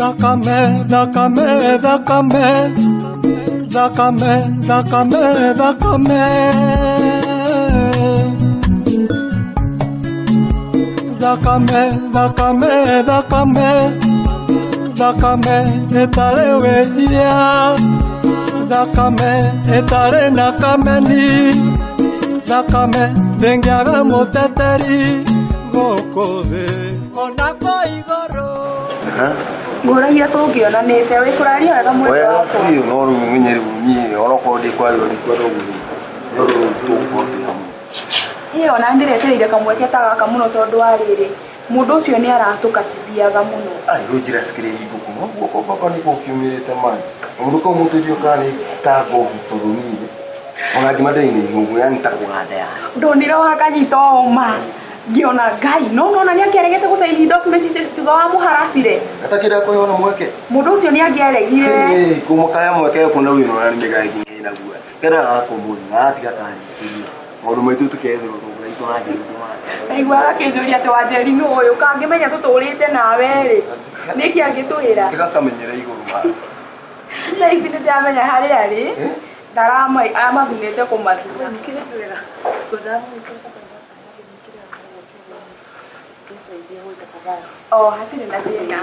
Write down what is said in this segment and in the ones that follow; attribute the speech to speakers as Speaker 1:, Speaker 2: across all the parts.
Speaker 1: Thakame, thakame, thakame, thakame, thakame, thakame, thakame, thakame, thakame, thakame ĩtarĩ wĩhia, thakame ĩtarĩ na kameni, thakame ndĩngĩaga mũteteri gũkũ thĩ ona kũ igũrũ.
Speaker 2: Ngũragia tũngĩonanĩte wĩ kũraria wega mwendwa
Speaker 3: Wega
Speaker 2: wakwa.
Speaker 3: biũ, no rĩu menye rĩu niĩ onokorwo ndĩ kwaria ndikwenda ũguo rĩ, no rĩu tũgũkorwo twĩ hamwe.
Speaker 2: Ĩ ona ndĩretereire kamweke ta gaka mũno tondũ wa rĩrĩ mũndũ ũcio nĩ aratũkatithiaga mũno.
Speaker 3: Ai, rĩu njĩra cikĩrĩ hingũku no guoko gwakwa nĩkuo kiumĩrĩte mani mũndũ kau mũtũrio kana nĩ ta ngobu tondũ niĩ ona ngima ndĩrĩ nĩ ihũngũ yani ta kũganda yani.
Speaker 2: Ndonire wakanyita oma ngĩona Ngai no nona nĩ angĩaregete gũcaini document ici thutha wa mũharacire.
Speaker 3: Atakĩenda kũheana mweke.
Speaker 2: Mũndũ ũcio nĩ angĩaregire.
Speaker 3: Kũmũkaya mweke kuna wĩra ũrĩa nĩ mĩgaĩ nginya ĩna guoya kenda gakũmũri gatiga kanyitĩria maũndũ maitũ tũketherwo tũngũra itũ na njĩra itũ
Speaker 2: Ndaigua agakĩnjũria atĩ Wanjeri nũ ũyũ kangĩmenya tũtũrĩte nawe rĩ nĩkĩ angĩtwĩra.
Speaker 3: Gakamenyera igũrũ wa
Speaker 2: Thaa ici nĩ ndĩramenya harĩa arĩ ndarama amathunĩte kũmathuna. O hatirĩ na thĩna.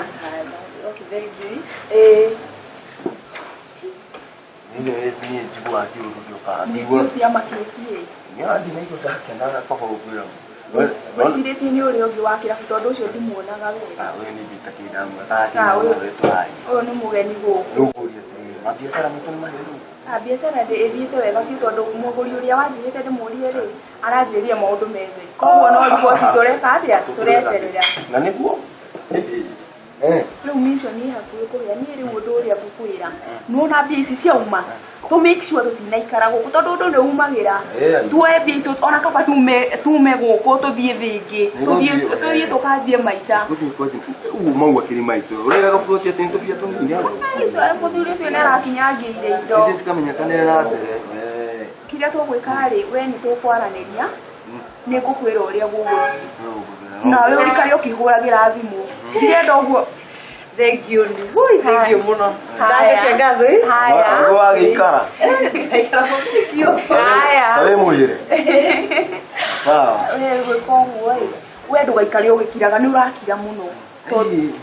Speaker 2: Ĩĩ.
Speaker 3: Niĩ niĩ njiguaga kĩũndũ gĩũkaga ngĩigua
Speaker 2: Nĩkĩo ciamakĩtie.
Speaker 3: Nĩathiĩ na igũrũ ndakenaga kaba gũkwĩra.
Speaker 2: Wĩcirĩtie nĩ ũrĩa ũngĩ wa kĩrabu tondũ ũcio ndimuonaga wega.
Speaker 3: We nĩ ndĩtakĩndamwe
Speaker 2: Ah,
Speaker 3: kakĩmwana wetwaĩ.
Speaker 2: Ũyũ nĩ mũgeni gũkũ.
Speaker 3: Rĩu ngũria atĩrĩrĩ, mabiacara maitũ nĩ mahĩru?
Speaker 2: Ah, biacara ndĩ ĩthiĩte wega biũ tondũ mũgũri ũrĩa wanjĩrĩte ndĩmũrie rĩ aranjĩrire maũndũ methe koguo no riboti tũreka atĩa tũreterera.
Speaker 3: Na nĩguo? Eh.
Speaker 2: Rĩu mission ĩ hakuhĩ kũhĩa niĩ rĩu ũndũ ũrĩa ngũkwĩra nĩwona mbia ici ciauma tũ make sure tũtinaikara gũkũ tondũ ũndũ nĩ umagĩra.
Speaker 3: Eh.
Speaker 2: Tuoe mbia icio ona kaba tume gũkũ tũthiĩ thĩ ĩngĩ
Speaker 3: Nĩgũthiĩ,
Speaker 2: tũthiĩ
Speaker 3: eh.
Speaker 2: tũkanjie maica.
Speaker 3: Gũthiĩ kwanjia. Ũguo mau akĩrĩ maica. Ũrera gũbuoti atĩ nĩ tũbia tũnini hau.
Speaker 2: Icio mũthuri ũcio nĩ arakinyangĩire indo.
Speaker 3: Cithie cikamenya kana ĩra mbere. Eh.
Speaker 2: Kĩrĩa tũgwĩka rĩ we nĩ tũkwaranĩria nĩ ngũkwĩra ũrĩa gũgũthiĩ nawe ũikare ũkĩhũragĩra thimũ ndirenda ũguo.
Speaker 4: Thank you. Ui, thank you mũno.
Speaker 2: Haya.
Speaker 4: Ndacokia ngatho ĩ.
Speaker 2: Haya.
Speaker 3: Nĩguo wagĩikara.
Speaker 4: Ndaikara mũtikio.
Speaker 2: Haya.
Speaker 3: Ta wĩ mũiyĩre. Sawa.
Speaker 2: We gwĩka ũguo ĩ we ndũgaikare ũgĩkiraga nĩ ũrakira mũno.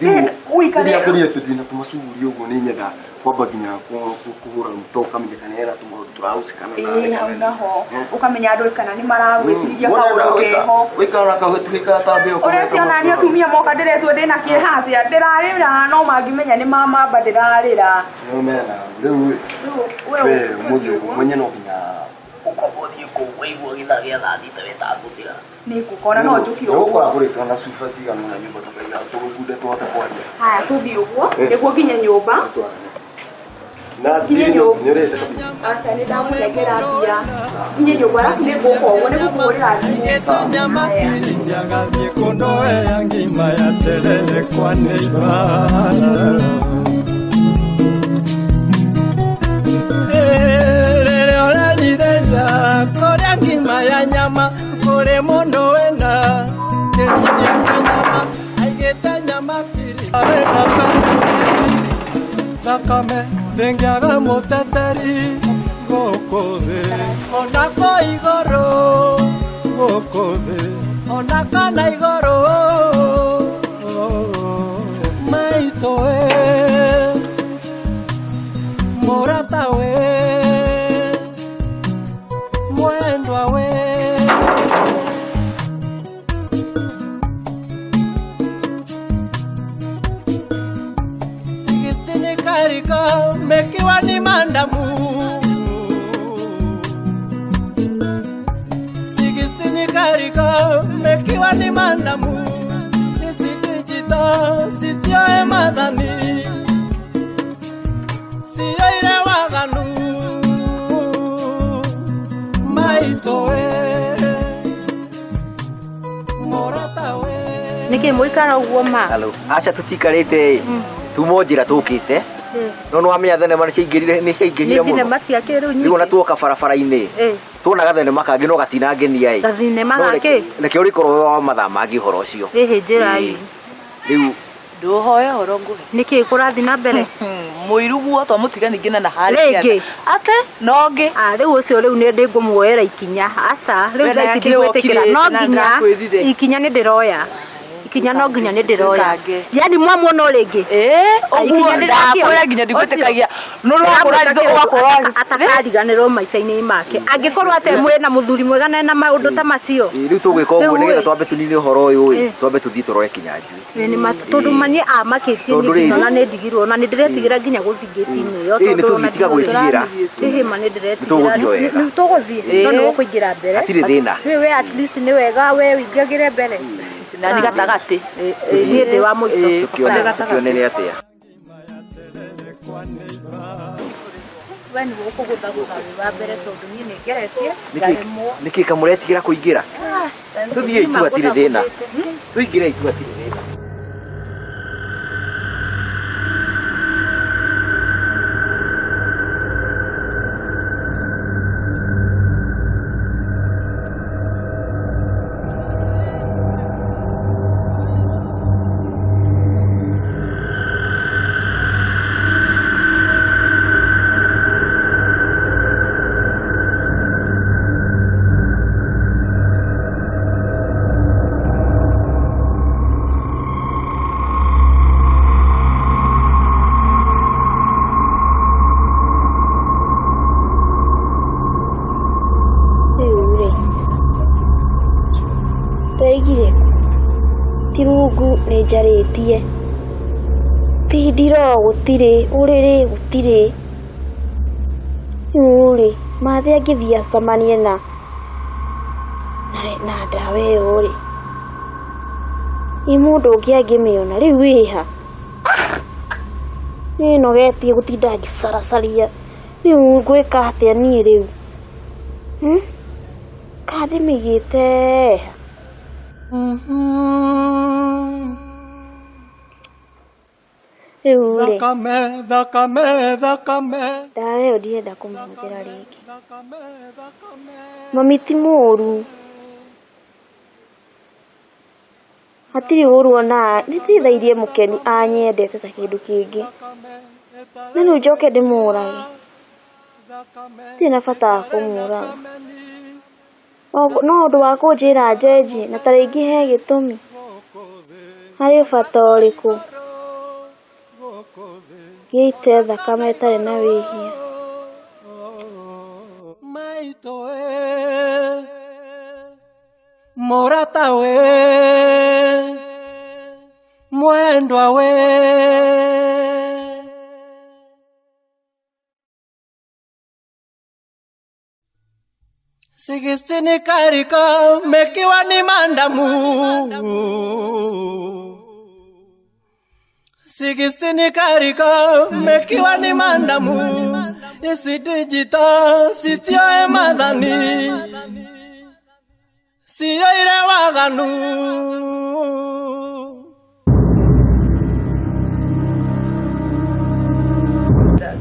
Speaker 3: Rĩu
Speaker 2: ũikare
Speaker 3: rĩrĩa kũrĩa tũthiĩ na tũmacuguri ũguo nĩ nyenda kwamba nginya kũhũra mũto ũkamenya kana hena tũmaũndũ tũrahusikana nawe
Speaker 2: ĩĩ hau
Speaker 3: kana
Speaker 2: naho ũkamenya andũ kana nĩ maragwĩciriria kaũndũ keho.
Speaker 3: Wĩikara na kahũtuĩkaga ta mbĩa
Speaker 2: Ũrĩa ciona nĩ atumia moka ndĩretwo ndĩna kĩeha atĩa ndĩrarĩra no mangĩmenya nĩ mamamba ndĩrarĩra.
Speaker 3: Nĩmena rĩu
Speaker 2: Rĩu we
Speaker 3: we ũmũthĩ ũguo mwenye no nginya ũkorwo ũthiĩ kũu waigua gĩthaa gĩa thaa thita wetangũtĩra.
Speaker 2: Nĩ ngũkona no njũkire
Speaker 3: Nĩgũkora
Speaker 2: ũguo.
Speaker 3: ngũrĩtwo na cuba cigana ũna nyũmba tũkaiga tũgũkunde tũhote kwaria.
Speaker 2: Haya tũthiĩ ũguo nĩguo nginye nyũmba.
Speaker 3: Na
Speaker 2: Nginye nyũmba.
Speaker 3: nĩũrĩte kabisa.
Speaker 2: Aca nĩ ndamũnengera mbia nginye nyũmba arabu nĩ ngũka ũguo nĩ gũkũhũrĩra thimũ.
Speaker 1: Nyama njagathiĩ kũndoea ngima ya terere kwa neiba. Rĩrĩa ũrerirĩria kũrĩa ngima ya nyama kũrĩ mũndũ wĩna kĩrĩa kĩa nyama aigĩte nyama biri thakame ndĩngĩaga mũteteri gũkũ thĩ ona kũ igũrũ gũkũ thĩ ona kana igũrũ maitũ we mũrata we mwendwa we. Sigistini karika mekiwa ni mandamu Sigistini karika mekiwa ni mandamu Nisitijita sitio emadani Siyoire waganu Maitoe Morata we.
Speaker 4: Nĩkĩ mũikara ũguo ma?
Speaker 5: Halo. Aca tũtikarĩte ĩ tumo njĩra tũkĩte no nĩ wamenya thenema nĩ ciaingĩrire nĩ ciaingĩhire
Speaker 4: Nĩ
Speaker 5: mũno
Speaker 4: thinema cia kĩrĩu
Speaker 5: rĩu ona
Speaker 4: nyingĩ.
Speaker 5: tuoka barabara-inĩ
Speaker 4: Ĩ.
Speaker 5: tuona gathenema kangĩ no gatinangenia ĩ
Speaker 4: Gathinema
Speaker 5: No
Speaker 4: gakĩ?
Speaker 5: reke ũrĩkorwo wĩ wa mathaa mangĩ ũhoro ũcio.
Speaker 4: Ĩhĩ njĩra
Speaker 5: Ĩ.
Speaker 4: ĩ.
Speaker 5: Rĩu
Speaker 4: Ndũhoe ũhoro ngũhe.
Speaker 6: Nĩkĩ kũrathiĩ na mbere?
Speaker 4: Mũiru guo twamũtiga ningĩ na harĩa.
Speaker 6: Rĩngĩ?
Speaker 4: Ate nongĩ.
Speaker 6: Ah, rĩu ũcio rĩu nĩ ndĩngũmuoera ikinya. Aca, rĩu
Speaker 4: We
Speaker 6: thaa ici
Speaker 4: nake
Speaker 6: ndigwĩtĩkĩra.
Speaker 4: wokirĩte
Speaker 6: No
Speaker 4: na
Speaker 6: nginya
Speaker 4: ndakwĩrire.
Speaker 6: ikinya nĩ ndĩroya. Ikinya no nginya nĩ ndĩroya.
Speaker 4: Ndũkange.
Speaker 6: Yaani mwamuona o rĩngĩ.
Speaker 4: Ĩĩ,
Speaker 6: Ah,
Speaker 4: ũguo
Speaker 6: ikinya ndĩrakĩoya.
Speaker 4: ndakwĩra nginya ndigwĩtĩkagia. Nũrũkũra ũgakora
Speaker 6: atakariganĩrwo maica-inĩ make angĩkorwo ate mwĩna mũthuri mwega na ena maũndũ ta macio
Speaker 5: Ĩ, rĩu tũgwĩka ũguo
Speaker 6: Rĩu
Speaker 5: nĩgetha
Speaker 6: ĩ.
Speaker 5: twambe tũnine ũhoro ũyũ ĩ
Speaker 6: Ĩ.
Speaker 5: twambe tũthiĩ tũrore Kinyanjui.
Speaker 6: Ĩ, nĩ ma tondũ mani amakĩtie
Speaker 5: Tondũ
Speaker 6: niĩ nginya
Speaker 5: rĩrĩ-
Speaker 6: ona nĩ ndigirwo ona nĩ ndĩretigĩra nginya gũthiĩ ngĩti-inĩ ĩyo
Speaker 5: Ĩ, nĩ
Speaker 6: tondũ ona
Speaker 5: tũthiĩ, tiga gwĩtigĩra.
Speaker 6: Ĩhĩ, ma nĩ ndĩretigĩra.
Speaker 5: Nĩ tũgũthiĩ o wega.
Speaker 6: Nĩ tũgũthiĩ no
Speaker 4: Ĩ.
Speaker 6: nĩ ũkũingĩra mbere
Speaker 5: Hatirĩ thĩna.
Speaker 6: Rĩu we at least nĩ wega we ũingagĩre mbere
Speaker 4: na nĩ gatagatĩ.
Speaker 6: Ĩ, niĩ ndĩ wa mũico.
Speaker 4: Ĩ,
Speaker 5: Tũkĩone tũkĩone nĩ atĩa.
Speaker 6: We nĩwe ũkũgũthagũtha wĩ wa mbere tondũ niĩ nĩ ngeretie
Speaker 5: Nĩkĩ
Speaker 6: ngaremwo.
Speaker 5: nĩkĩ kamũretigĩra kũingĩra? Tũthiĩ itu hatirĩ thĩna. Tũingĩre itu hatirĩ thĩna.
Speaker 7: Rĩu rĩ, ndaigire kũ? Ti rungu nĩ njarĩtie, ti ndiroo gũtirĩ, ũrĩrĩ gũtirĩ. Rĩu rĩ, mathĩ angĩthiĩ acemanie na na ndawa ĩyo rĩ, ĩ mũndũ ũngĩ angĩmĩona rĩu ĩha? Nĩ nogetie gũtinda ngĩcaracaria, rĩu ngwĩka atĩa niĩ rĩu? Kana ndĩmĩigĩte ha? Rĩu rĩ,
Speaker 1: Thakame, thakame, thakame.
Speaker 7: ndawa ĩyo ndirenda kũmĩhũthĩra rĩngĩ. Mami ti mũru, hatirĩ ũru ona nĩ mũkeni anyendete ta kĩndũ kĩngĩ, na rĩu njoke ndĩmũrage? Ndirĩ na bata wa kũmũraga. No ũndũ wa kũnjĩra njenjie na ta rĩngĩ he gĩtũmi, harĩ bata ũrĩkũ? Ngĩite thakame ĩtarĩ na wĩhia.
Speaker 1: Maitũ ĩ, mũrata we, mwendwa we. Sigistini karika mekiwa ni mandamu. Sigistini karika mekiwa ni mandamu. Isi digital sitio e madhani. Siyo ire waganu.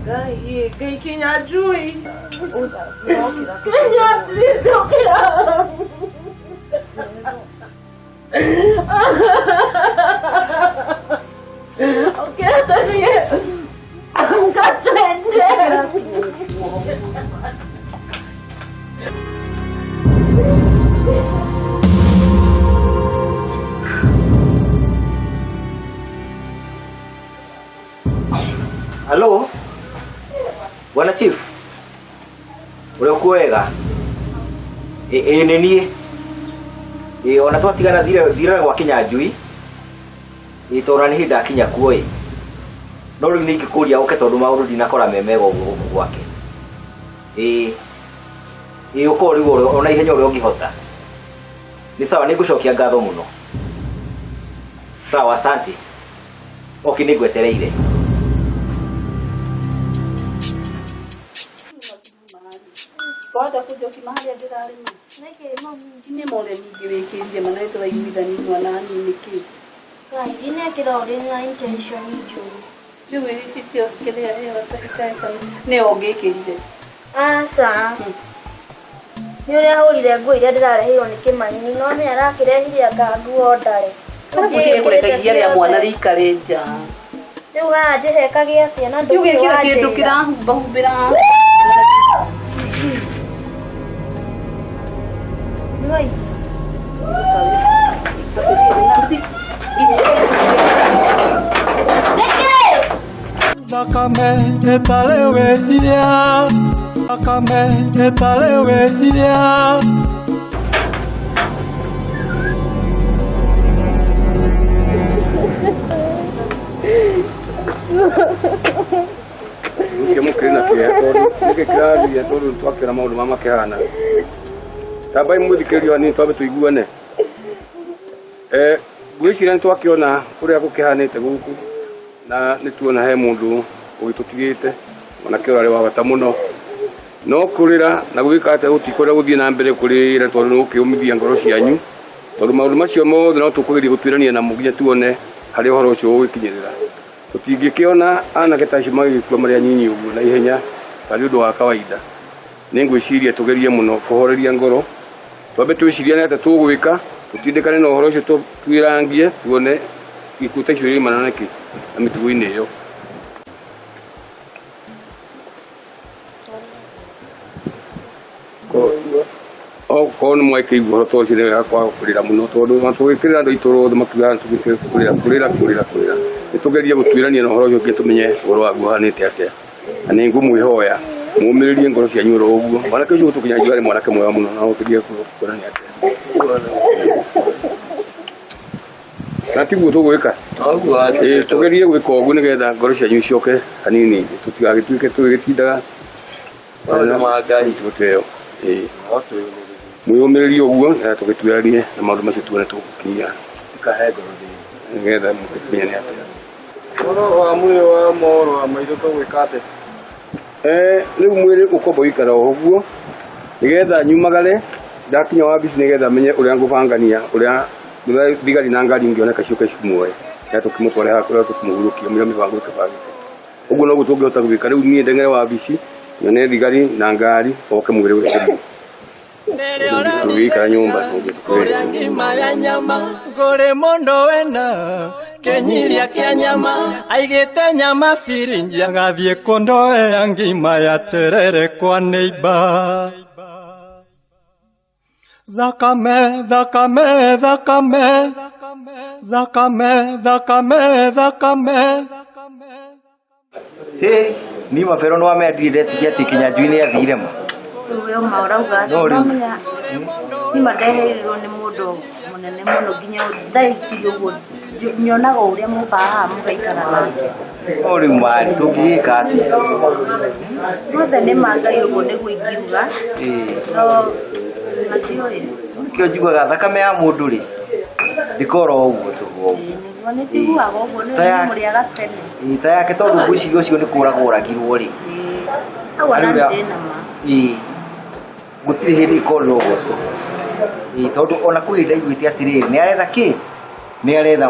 Speaker 2: Ngai, Ngai Kinyanjui. Kenya, please, ũkĩra. Ũkĩra tũthiĩ. Amka twende.
Speaker 5: Halo? Bwana Chief? Ũrĩ kuo wega? Ĩ ĩ, nĩ niĩ. Ĩ ona twatigana thire thire gwa Kinyanjui. Ĩ tondũ nĩ hĩndĩ ndakinya kuo ĩ. No rĩu nĩ ingĩkũria ũke tondũ maũndũ ndinakora me mega ũguo gũkũ gwake. Ĩ ĩ ũkorwo rĩu ona ihenya ũrĩa ũngĩhota. Nĩ sawa nĩ ngũcokia ngatho mũno. Sawa, asante. Okay, nĩ ngwetereire.
Speaker 4: Twahota kũnjoki maharĩa ndĩrarĩma. Nĩ mothe ningĩ wĩkĩrire mana nĩ tũraiguithania mwana niĩ nĩkĩ?
Speaker 7: Ngai, ndinekĩra ũrĩ na intention njũru.
Speaker 4: Rĩu ĩtio kĩrĩa ĩyo nĩyo ũngĩkĩrire.
Speaker 7: Aca. Nĩ ũrĩa hũrire nguo iria ndĩrareheirwo nĩ Kĩmani, no nĩ arakĩrehire anga nguo ndare.
Speaker 4: Gũtirĩ kũreka iria rĩa mwana rĩikare nja.
Speaker 7: Rĩu wanjĩra ĩkage atĩa na
Speaker 4: Rĩu
Speaker 7: ndũkĩ
Speaker 4: gĩkĩra kĩndũ
Speaker 7: wanjĩra.
Speaker 4: kĩrahumbahumbĩra.
Speaker 7: Ngai.
Speaker 1: Thakame ĩtarĩ wĩhia, thakame ĩtarĩ wĩhia.
Speaker 8: Nĩkĩ mũkĩrĩ na kĩeha tondũ nĩkĩ kĩraria tondũ twakĩra maũndũ ma makĩhana tambai mwĩthikĩrĩrio hanini twambe tũiguane. Ngwĩciria nĩ twakĩona ũrĩa gũkĩhanĩte gũkũ na nĩ tuona he mũndũ ũgĩtũtigĩte mwanake ũrarĩ wa bata mũno no kũrĩra na gwĩka atĩa gũtikũrĩa gũthiĩ na mbere kũrĩra tondũ nĩ gũkĩũmithia ngoro cianyu tondũ maũndũ macio mothe no tũkũgeria gũtuĩrania namo nginya tuone harĩa ũhoro ũcio ũgũgĩkinyĩrĩra. Tũtingĩkĩona anake ta acio magĩgĩkua marĩ anyinyi ũguo na ihenya tarĩ ũndũ wa kawaida. Nĩ ngwĩciria tũgerie mũno kũhoreria ngoro twambe twĩcirie nĩ atĩa tũgwĩka tũtindĩkane na ũhoro ũcio twĩrangie tuone ikuũ ta icio iraimana nakĩ na mĩtugo-inĩ ĩyo. Okorwo nĩ mwakĩigua ũhoro ta ũcio nĩ wega kwaga kũrĩra mũno tondũ ona tũgĩkĩrĩra andũ aitũ othe makiugaga tũgĩte kũrĩra kũrĩra kũrĩra kũrĩra. Nĩ tũgerie gũtuĩrania na ũhoro ũcio nginya tũmenye ũhoro waguo ũhanĩte atĩa. Na nĩ ngũmwĩhoya mũmĩrĩrie ngoro cianyu oro ũguo. Mwanake ũcio gũtũkinya arĩ mwanake mwega mũno na ũtũgie kuonania atĩa. Na tiguo tũgwĩka? Tũgerie gwĩka ũguo nĩgetha ngoro cianyu icoke hanini tũtigagĩtuĩke tũgĩtindaga
Speaker 3: Maũndũ ma Ngai.
Speaker 8: mĩtugo ta ĩyo. Mwĩyũmĩrĩrie ũguo nĩgetha tũgĩtuĩranie na maũndũ macio tuone tũgũkinyia
Speaker 3: Ikahe ngoro thĩinĩ.
Speaker 8: nĩgetha mũkĩmenye nĩ atĩa.
Speaker 9: Ũhoro wa mwĩrĩ wa moro wa maitũ tũgwĩka atĩa?
Speaker 8: Rĩu mwĩrĩ ũkwamba gũikara o ũguo nĩgetha nyumagare ndakinya wabici nĩgetha menye ũrĩa ngũbangania ũrĩa thigari na ngari ingĩoneka ciũke cimuoe nĩgetha tũkĩmũtware haha kũrĩa tũkũmũhurũkia mũrĩa mĩbango ĩkĩbangĩte. Ũguo noguo tũngĩhota gwĩka. Rĩu niĩ ndeng'ere wabici nyone thigari na ngari oke mwĩrĩ ũrĩa tũgĩikara nyũmba
Speaker 1: Kũrĩa ngima ya nyama ngũrĩ mũndũ wena kĩnyiria kĩa nyama aigĩte nyama birinji agathiĩ kũndoea ngima ya terere kwa neiba. Thakame thakame thakame thakame thakame thakame.
Speaker 5: Hĩ, ni mabero nĩ wamendire ndetikia atĩ Kĩnyanjui nĩ athire ma.
Speaker 6: Rĩu we ma ũrauga atĩ
Speaker 5: No rĩu.
Speaker 6: no menya nima ndeherirwo nĩ mũndũ mũnene mũno nginya thaa ici ũguo nyonaga ũrĩa mũkaga haha mũgaikara nake.
Speaker 5: No rĩu marĩ tũngĩgĩka atĩa?
Speaker 6: Mothe nĩ ma Ngai ũguo nĩguo ingiuga
Speaker 5: Ĩĩ.
Speaker 6: no matiũĩ.
Speaker 5: Nĩkĩo njiguaga thakame ya mũndũ rĩ ndĩkora ũguo tũhũ ũguo.
Speaker 6: Nĩguo nĩtiguaga ũguo nĩ
Speaker 5: Ta ya-
Speaker 6: mũrĩaga tene.
Speaker 5: Ĩĩ, ta yake tondũ ngwĩciria ũcio nĩ kũragwo oragirwo rĩ.
Speaker 6: Hau ona
Speaker 5: Rĩu rĩa-
Speaker 6: nĩ ndĩ na ma.
Speaker 5: Ĩĩ. Gũtirĩ hĩndĩ ĩkorwo ũguo tũhũ. Ĩĩ, tondũ ona kwĩ hĩndĩ aiguĩte atĩrĩrĩ nĩ aretha kĩ? Nĩ aretha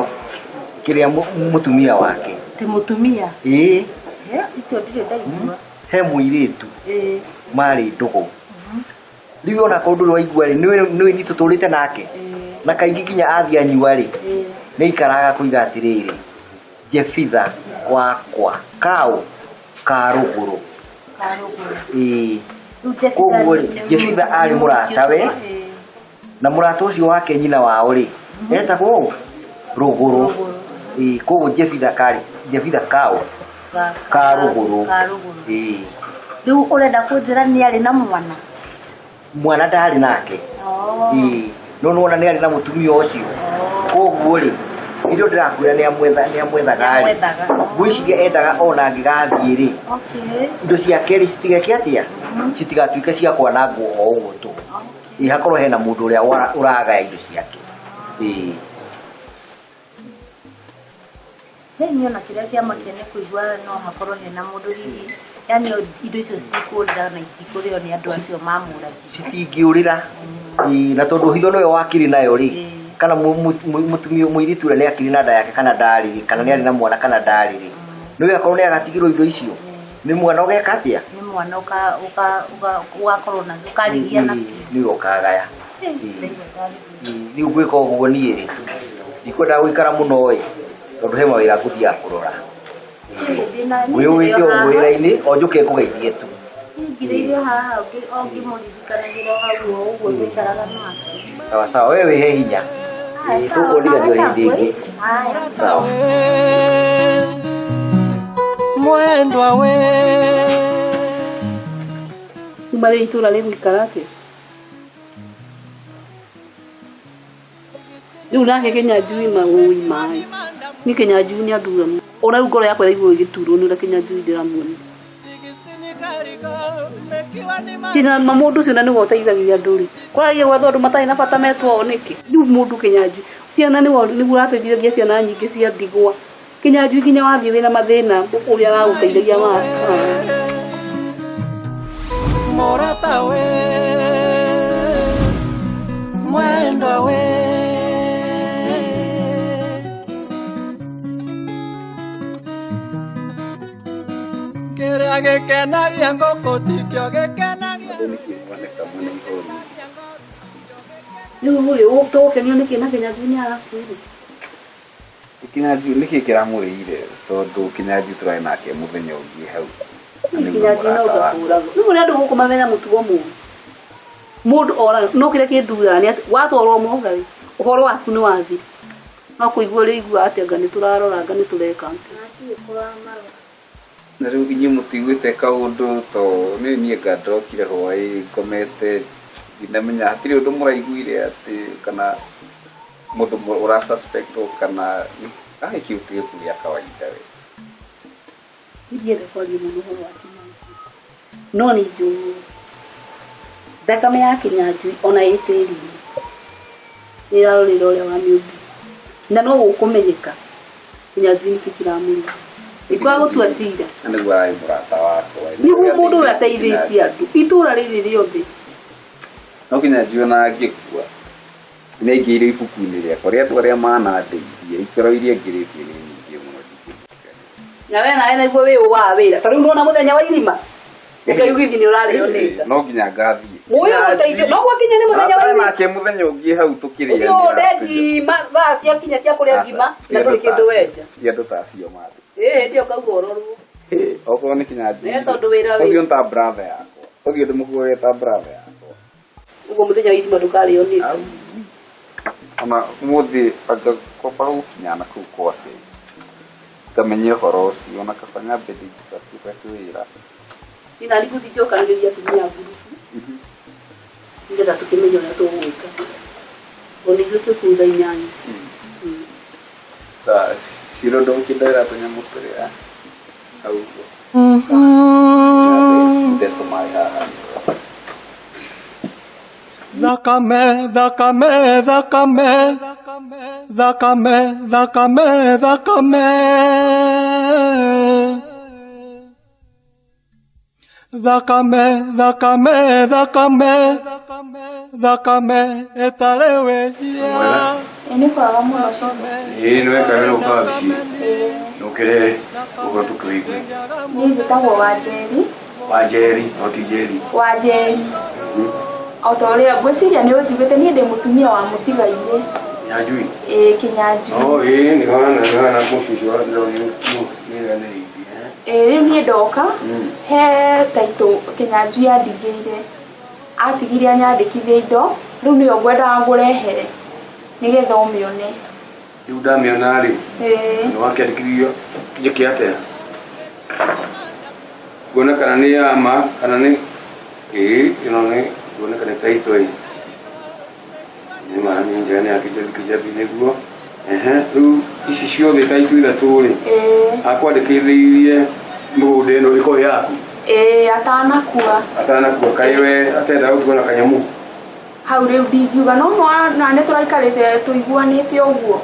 Speaker 5: kĩrĩa mũtumia wake.
Speaker 6: Ti mũtumia.
Speaker 5: Ĩĩ,
Speaker 6: He, icio ndirĩ ndaigua.
Speaker 5: he mũirĩtu
Speaker 6: Ĩĩ.
Speaker 5: marĩ ndũgũ. Rĩu ona korwo ndũrĩ waigua rĩ, nĩũĩ nĩ tũtũrĩte nake. Na kaingĩ nginya athiĩ anyua rĩ, nĩ aikaraga kũiga atĩrĩrĩ, Jebitha wakwa kaũ ka rũgũrũ.
Speaker 6: Karũgũrũ.
Speaker 5: Ĩĩ.
Speaker 6: Rĩu Jebitha
Speaker 5: Koguo rĩ,
Speaker 6: nĩ-
Speaker 5: Jebitha arĩ mũratawe na mũrata ũcio wake nyina wao rĩ, etagwo ũ? Rũgũrũ. Ĩĩ, koguo Jebitha karĩ Jebitha kaũ ka rũgũrũ.
Speaker 6: Karũgũrũ.
Speaker 5: Ĩĩ.
Speaker 6: Rĩu ũrenda kũnjĩra nĩ arĩ na mwana?
Speaker 5: Mwana ndarĩ nake.
Speaker 6: Oh.
Speaker 5: Ĩĩ. No nĩwona nĩ arĩ na mũtumia ũcio. Koguo rĩ, irio ndĩrakwĩra nĩ amwethaga rĩ.
Speaker 6: Nĩamwethaga.
Speaker 5: Ngwĩciria endaga ona angĩgathiĩ rĩ,
Speaker 6: Okay.
Speaker 5: indo ciake rĩ citigeke atĩa? Citigatuĩke cia kwanangwo o ũguo tũhũ. Ĩĩ, hakorwo hena mũndũ ũrĩa ũragaya indo ciake. Ĩĩ.
Speaker 6: Rĩu niĩ ona kĩrĩa kĩamakia nĩ kũigua no hakorwo hena mũndũ hihi yani indo icio citikũrĩra na itikũrĩo nĩ andũ acio mamũragire.
Speaker 5: Citingĩũrĩra. Ĩĩ, na tondũ hitho nĩwe wakĩrĩ nayo rĩ, kana mũtumia mũirĩtu ũrĩa nĩ akĩrĩ na nda yake kana ndarĩ rĩ, kana nĩ arĩ na mwana kana ndarĩ rĩ, nĩwe akorwo nĩ agatigĩrwo indo icio, nĩ mwana ũgeka atĩa?
Speaker 6: Nĩ mwana ũgakorwo na ũkarigia na
Speaker 5: Ĩĩ, nĩwe ũkagaya. Ĩĩ, rĩu ngwĩka ũguo niĩ rĩ, Ndikwendaga gũikara mũno ĩ, tondũ he mawĩra ngũthiaga kũrora. Ngwĩyũwĩte o wĩra-inĩ o njũke ngũgeithie tu.
Speaker 6: Ngirĩirio haha o ngĩmũririkanagĩra hau o ũguo tũikaraga nake.
Speaker 5: Sawa sawa, we wĩhe hinya.
Speaker 6: Haya, sawa,
Speaker 5: Tũkuonithanio hĩndĩ ĩngĩ.
Speaker 6: Haya.
Speaker 5: Sawa.
Speaker 1: Mwendwa we.
Speaker 4: Kuma rĩ itũra rĩgũikara atĩa? Rĩu nake Kĩnyanjui maũi maĩ. Niĩ Kĩnyanjui nĩ andura mũno. Ona rĩu ngoro yakwa ĩraigua ĩgĩturwo nĩ ũrĩa Kĩnyanjui ndĩramuona. Kĩnya ma mũndũ ũcio na nĩwe ũteithagia andũ rĩ. Kwaragia gwethwo andũ matarĩ na bata metwo o nĩkĩ? Rĩu mũndũ Kĩnyanjui, ciana nĩwe nĩguo ũrateithagia ciana nyingĩ cia ndigwa. Kĩnyanjui nginya wathiĩ wĩna mathĩna ũrĩa aragũteithagia ma.
Speaker 1: Mũrata we. Mwendwa we. Kĩrĩa gĩkenagia ngũkũ tikĩo gĩkenagia.
Speaker 4: Rĩu rĩ ũgũkenio nĩkĩ na Kĩnyanjui nĩ arakuire?
Speaker 10: Kĩnyanjui nĩkĩ kĩramũrĩire tondũ Kĩnyanjui tũrarĩ nake mũthenya ũngĩ hau.
Speaker 4: Kĩnyanjui no ngakũraga. Rĩu ũrĩa andũ gũkũ mena mũtugo mũru. Mũndũ oraga no kĩrĩa kĩnduraga nĩ atĩ watwarwo mogarĩ ũhoro waku nĩ wathira. No kũigua ũrĩigua atĩ anga nĩ tũrarora anga nĩ tũreka atĩa.
Speaker 10: Na rĩu inyuĩ mũtiguĩte kaũndũ to nĩ niĩ nga ndokire hwaĩ ngomete ndinamenya hatirĩ ũndũ mũraiguire atĩ kana mũndũ ũra suspect kana ai kĩu ti gĩkuũ gĩa kawaida we.
Speaker 4: Ndienda kwaria mũno ũhoro wa Kĩnyanjui. No nĩ njũĩ thakame ya Kĩnyanjui ona ĩ tĩri-inĩ nĩ ĩrarorera ũrĩa wamĩũmbire. Na no gũkũmenyeka Kĩnyanjui nĩkĩ kĩramũrĩa. Ĩkwaga gũtua cira.
Speaker 10: Na nĩguo ararĩ mũrata wakwa.
Speaker 4: Nĩguo mũndũ ũyũ ateithĩtie andũ itũra rĩrĩ rĩothe.
Speaker 10: No Kĩnyanjui ona angĩkua nĩ aingĩire ibuku-inĩ rĩakwa rĩa andũ arĩa manandeithia ikĩro iria ngĩrĩtie nĩ nyingĩ mũno ndingĩririkana.
Speaker 4: Na we nawe naiguo wĩ wa wĩra. Ta rĩu ndona mũthenya wa irima. Ũkeyugithia nĩ ũrarĩo nĩ nda.
Speaker 10: No nginya ngathiĩ.
Speaker 4: Mũyũ ũteithio no gwakinya nĩ mũthenya wa
Speaker 10: Tũrarĩ
Speaker 4: irima.
Speaker 10: nake mũthenya ũngĩ hau tũkĩrĩa.
Speaker 4: Ũthiĩ ũrĩe ngima thaa ciakinya cia kũrĩa ngima na ndũrĩ kĩndũ wenja.
Speaker 10: Ti andũ ta acio mathĩ.
Speaker 4: Ĩ hĩndĩ ĩyo kauga ũrorwo.
Speaker 10: Okorwo nĩ Kĩnyanjui.
Speaker 4: Nĩ tondũ wĩra wĩ.
Speaker 10: Ũcio nĩ ta brother yakwa. Ũcio ndĩmũkuoe ta brother yakwa.
Speaker 4: Ũguo mũthenya wa irima ndũkarĩo nĩ nda.
Speaker 10: Ona ũmũthĩ anga kwamba gũkinya na kũu gwake ngamenye ũhoro ũcio ona kaba nyambe ndĩnjicakĩre wĩra.
Speaker 4: Niĩ nani ngũthiĩ njokanĩrĩrie atumia a ngurubu nĩgetha tũkĩmenye ũrĩa tũgwĩka. Tondũ nĩ ithuĩ twĩ kũu thaa 8.
Speaker 10: Ta ciro ndũngĩndwĩra tũnyamũ tũrĩa hau ũguo. Nde tũmaĩ haha.
Speaker 1: Thakame, thakame, thakame, thakame, thakame, thakame. Thakame, thakame, thakame, thakame ĩtarĩ wĩhia.
Speaker 2: Ĩ nĩ kwega mũno cũcũ.
Speaker 8: Ĩĩ nĩ weka wega gũka wabici. Nũkĩrehe ũhoro tũkĩwĩigue.
Speaker 2: Niĩ njĩtagwo Wanjeri.
Speaker 8: Wanjeri, no ti Njeri.
Speaker 2: Wanjeri. O ta ũrĩa ngwĩciria nĩ ũnjiguĩte niĩ ndĩ mũtumia wa mũtigairĩ.
Speaker 8: Kĩnyanjui?
Speaker 2: Ĩĩ Kĩnyanjui.
Speaker 8: Oh, ĩĩ nĩ hana nĩ hana mũciĩ ũcio wa ndĩronire nĩ
Speaker 2: Ĩĩ rĩu niĩ ndoka he taitũ Kĩnyanjui andigĩire. Atigire anyandĩkithie indo, rĩu nĩyo ngwendaga ngũrehere nĩgetha ũmĩone.
Speaker 8: Rĩu ndamĩona rĩ,
Speaker 2: Ĩĩ.
Speaker 8: nĩ wakĩandĩkithio njĩke atĩa? Nguona kana nĩ ya ma kana nĩ ĩĩ ĩno nĩ nguona kana taitũ ĩ. Nĩ ma nĩ njega nĩ ya kĩjabi kĩjabi nĩguo. Ehe, rĩu ici ciothe taitũ ithatũ rĩ,
Speaker 2: Ĩĩ.
Speaker 8: akwandĩkithĩirie mĩgũnda ĩno ĩkorwo yaku.
Speaker 2: Ĩĩ atanakua.
Speaker 8: Atanakua kaĩ we atendaga gũtigwo na kanyamũ.
Speaker 2: Hau rĩu ndingiuga no na nĩ tũraikarĩte tũiguanĩte ũguo.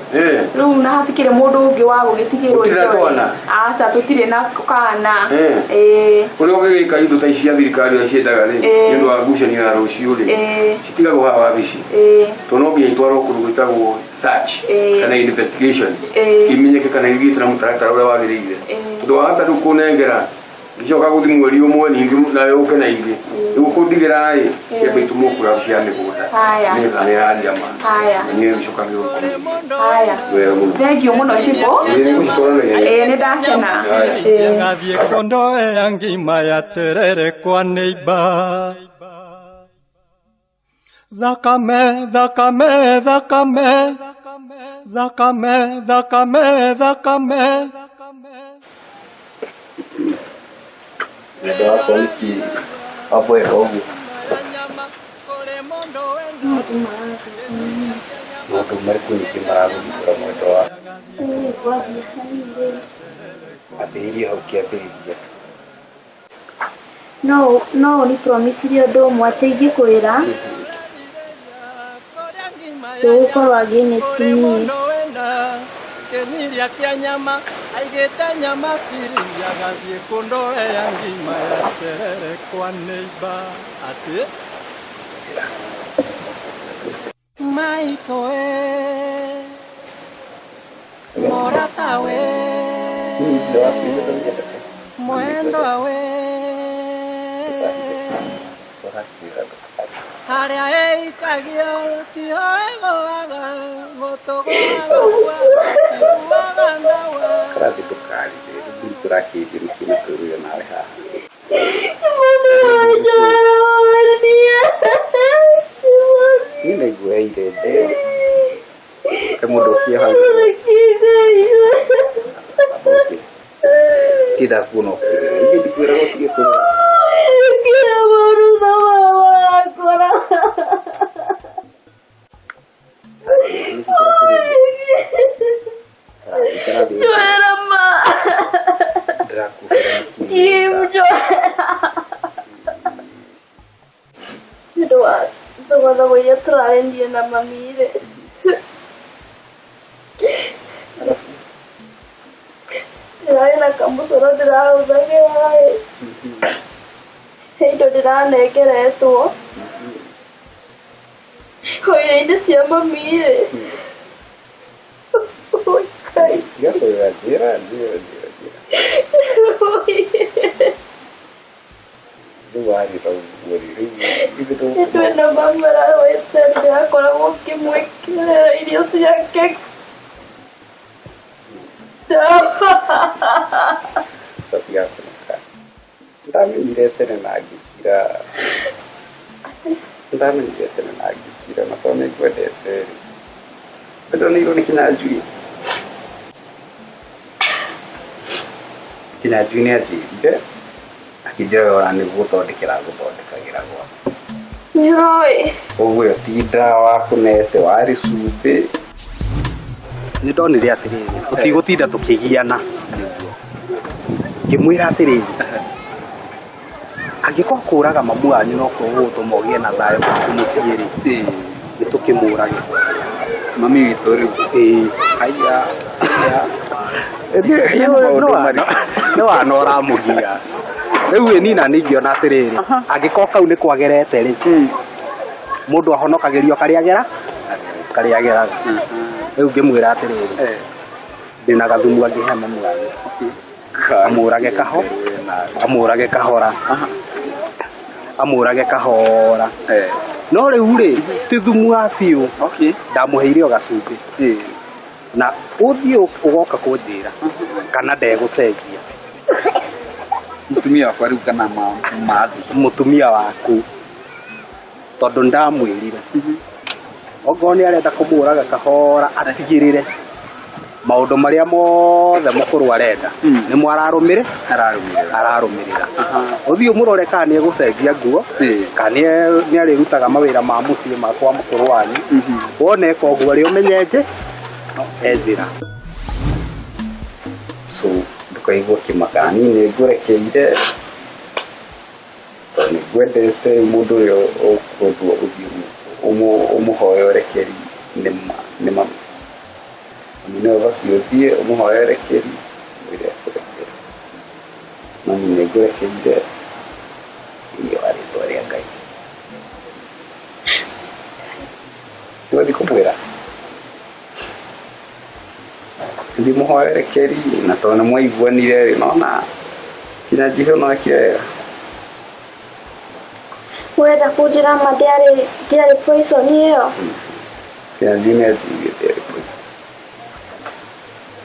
Speaker 2: Rĩu na hatikĩrĩ mũndũ ũngĩ wa gũgĩtigĩrwo
Speaker 8: Mũtirĩ na
Speaker 2: indo.
Speaker 8: twana?
Speaker 2: Aca tũtirĩ na kana. Ĩĩ.
Speaker 8: Ũrĩa ũngĩgĩka indo ta ici cia thirikari ũrĩa ciendaga rĩ, nĩ ũndũ wa ngucanio ya rũciũ rĩ, citigagwo haha wabici. Tondũ no nginya itwarwo kũndũ gwĩtagwo search kana investigations imenyeke kana ithiĩte na mũtaratara ũrĩa wagĩrĩire. Tondũ wahota rĩu kũnengera Ngĩcoka gũthiĩ mweri ũmwe ningĩ nawe ũke na ingĩ. Rĩu ũkũndigĩra ĩ cia maitũ mũkũra cia mĩgũnda.
Speaker 2: Haya.
Speaker 8: Nĩgetha nĩyaria ma.
Speaker 2: Haya.
Speaker 8: Na niĩ ngĩcoka ngĩgũkũ.
Speaker 2: Haya.
Speaker 8: Wega mũno.
Speaker 2: Thengiũ mũno cibũ.
Speaker 8: Ĩĩ nĩngũcitwara na ihenya.
Speaker 2: Ĩĩ nĩ ndakena. Ĩĩ.
Speaker 1: Ngathiĩ kondoea ngima ya terere kwa neiba. Thakame, thakame, thakame, thakame, thakame, thakame.
Speaker 10: Mwendo wakwa nĩkĩ wamboeka ũguo? Maũndũ marĩkũ ningĩ maragũthumbũra mwendo wakwa?
Speaker 7: Ngwambia hanini.
Speaker 10: Ambĩrĩria hau kĩambĩrĩria.
Speaker 7: No no ũni promise ũndũ ũmwe atĩ ingĩkwĩra ndũgũkorwo against me.
Speaker 1: Kĩnyiria kĩa nyama aigĩte nyama biringi agathiĩ kũndoea ngima ya terere kwa neiba atĩ maitũ ĩ mũrata we mwendwa we harĩa ĩikagio tiho ĩgũaga gũtũgũaga iguaga ndawa.
Speaker 10: Karathi ndũkarire, rĩu tũrakĩnjĩra kĩrĩ tũrũe nawe haha. Niĩ naigua ire ndeo. He mũndũ ũkĩohagia. Tinda kuona ũkĩrĩra. Ithuĩ ndikwĩraga ũtige kũrĩra.
Speaker 7: Njoera ma.
Speaker 10: Ndĩrakuhera nĩkĩ?
Speaker 7: Nĩ ũndũ wa thogothogo iria tũrarendia na mami rĩ. Ndĩrarĩ na kamũcoro ndĩrahũthagĩra ĩ. He indo ndĩranengeretwo. O irio-inĩ cia mami rĩ. Oi, Ngai.
Speaker 10: Tiga kũrĩra, njĩra, njĩra, njĩra, njĩra. Rĩu warĩra ũguo rĩ, rĩu ithuĩ
Speaker 7: Hĩndĩ ĩno mami ararwĩte ndĩrakoragwo ngĩmwĩkĩrĩra irio ciake.
Speaker 10: Tiga kũrĩra. Ndamenyire tene na ngĩkira. Ndamenyire tene na ngĩkira na tondũ nĩngwendete rĩ. Nĩndonirwo nĩ Kĩnyanjui. Kĩnyanjui nĩanjĩrire akĩnjĩra we ona nĩgũgũthondekera ngũthondekagĩra gwakwa.
Speaker 7: Njoroĩ.
Speaker 10: Ũguo ĩyo ti ndawa kũnete warĩ cumbĩ.
Speaker 5: Nĩ ndonire atĩrĩrĩ, tũtigũtinda tũkĩgiana. Ngĩmwĩra atĩrĩrĩ, angĩkorwo kũraga mamu wanyu no kuo gũgũtũma ũgĩe na thayũ gwaku mũciĩ rĩ, nĩ tũkĩmũrage.
Speaker 10: Mami witũ rĩu.
Speaker 5: Ĩĩ.
Speaker 10: Haiya. Haiya.
Speaker 5: Nĩ wana ũramũgia. Rĩu ĩ nina ningĩona atĩrĩrĩ, angĩkorwo kau nĩ kwagerete rĩ, mũndũ ahonokagĩrio karĩa agera karĩa ageraga. Rĩu ngĩmwĩra atĩrĩrĩ, ndĩna gathumu angĩhe mamu wanyu. Amũrage kaho, amũrage kahora. Amũrage kahora. No rĩu rĩ, ti thumu wa biũ. Ndamũheire o gacumbĩ. Na ũthiĩ ũgoka kũnjĩra kana ndegũcenjia.
Speaker 10: Mũtumia wakwa rĩu kana mathi.
Speaker 5: Mũtumia waku. Tondũ ndamwĩrire. Okorwo nĩ arenda kũmũraga kahora atigĩrĩre maũndũ marĩa mothe mũkũrũ arenda nĩmo ararũmĩrĩra ararũmĩrĩra. Ũthiĩ ũmũrore kana nĩ egũcenjia nguo kana nĩ arĩrutaga mawĩra ma mũciĩ ma kwa mũkũrũ wanyu. Wona eka ũguo rĩ ũmenye nje e njĩra.
Speaker 10: So ndũkaigua kĩmaka, niĩ nĩ ngũrekeire tondũ nĩ ngwendete. Mũndũ ũrĩa ũkwendwo ũthiĩ ũmũhoe ũrekeri nĩ mami. Mami nĩwe ũbatiĩ ũthiĩ ũmũhoe ũrekeri, mwĩre akũrekere. Mami nĩ ngũrekeire thĩinĩ wa rĩtwa rĩa Ngai. Nĩwathiĩ kũmwĩra? Thiĩ mũhoe ũrekeri na tondũ nĩ mwaiguanire rĩ, nona Kinyanjui onake wega.
Speaker 7: Ũrenda kũnjĩra ma ndĩarĩ ndĩarĩ poison ĩyo?
Speaker 10: Kinyanjui nĩ anjugĩte arĩ poison.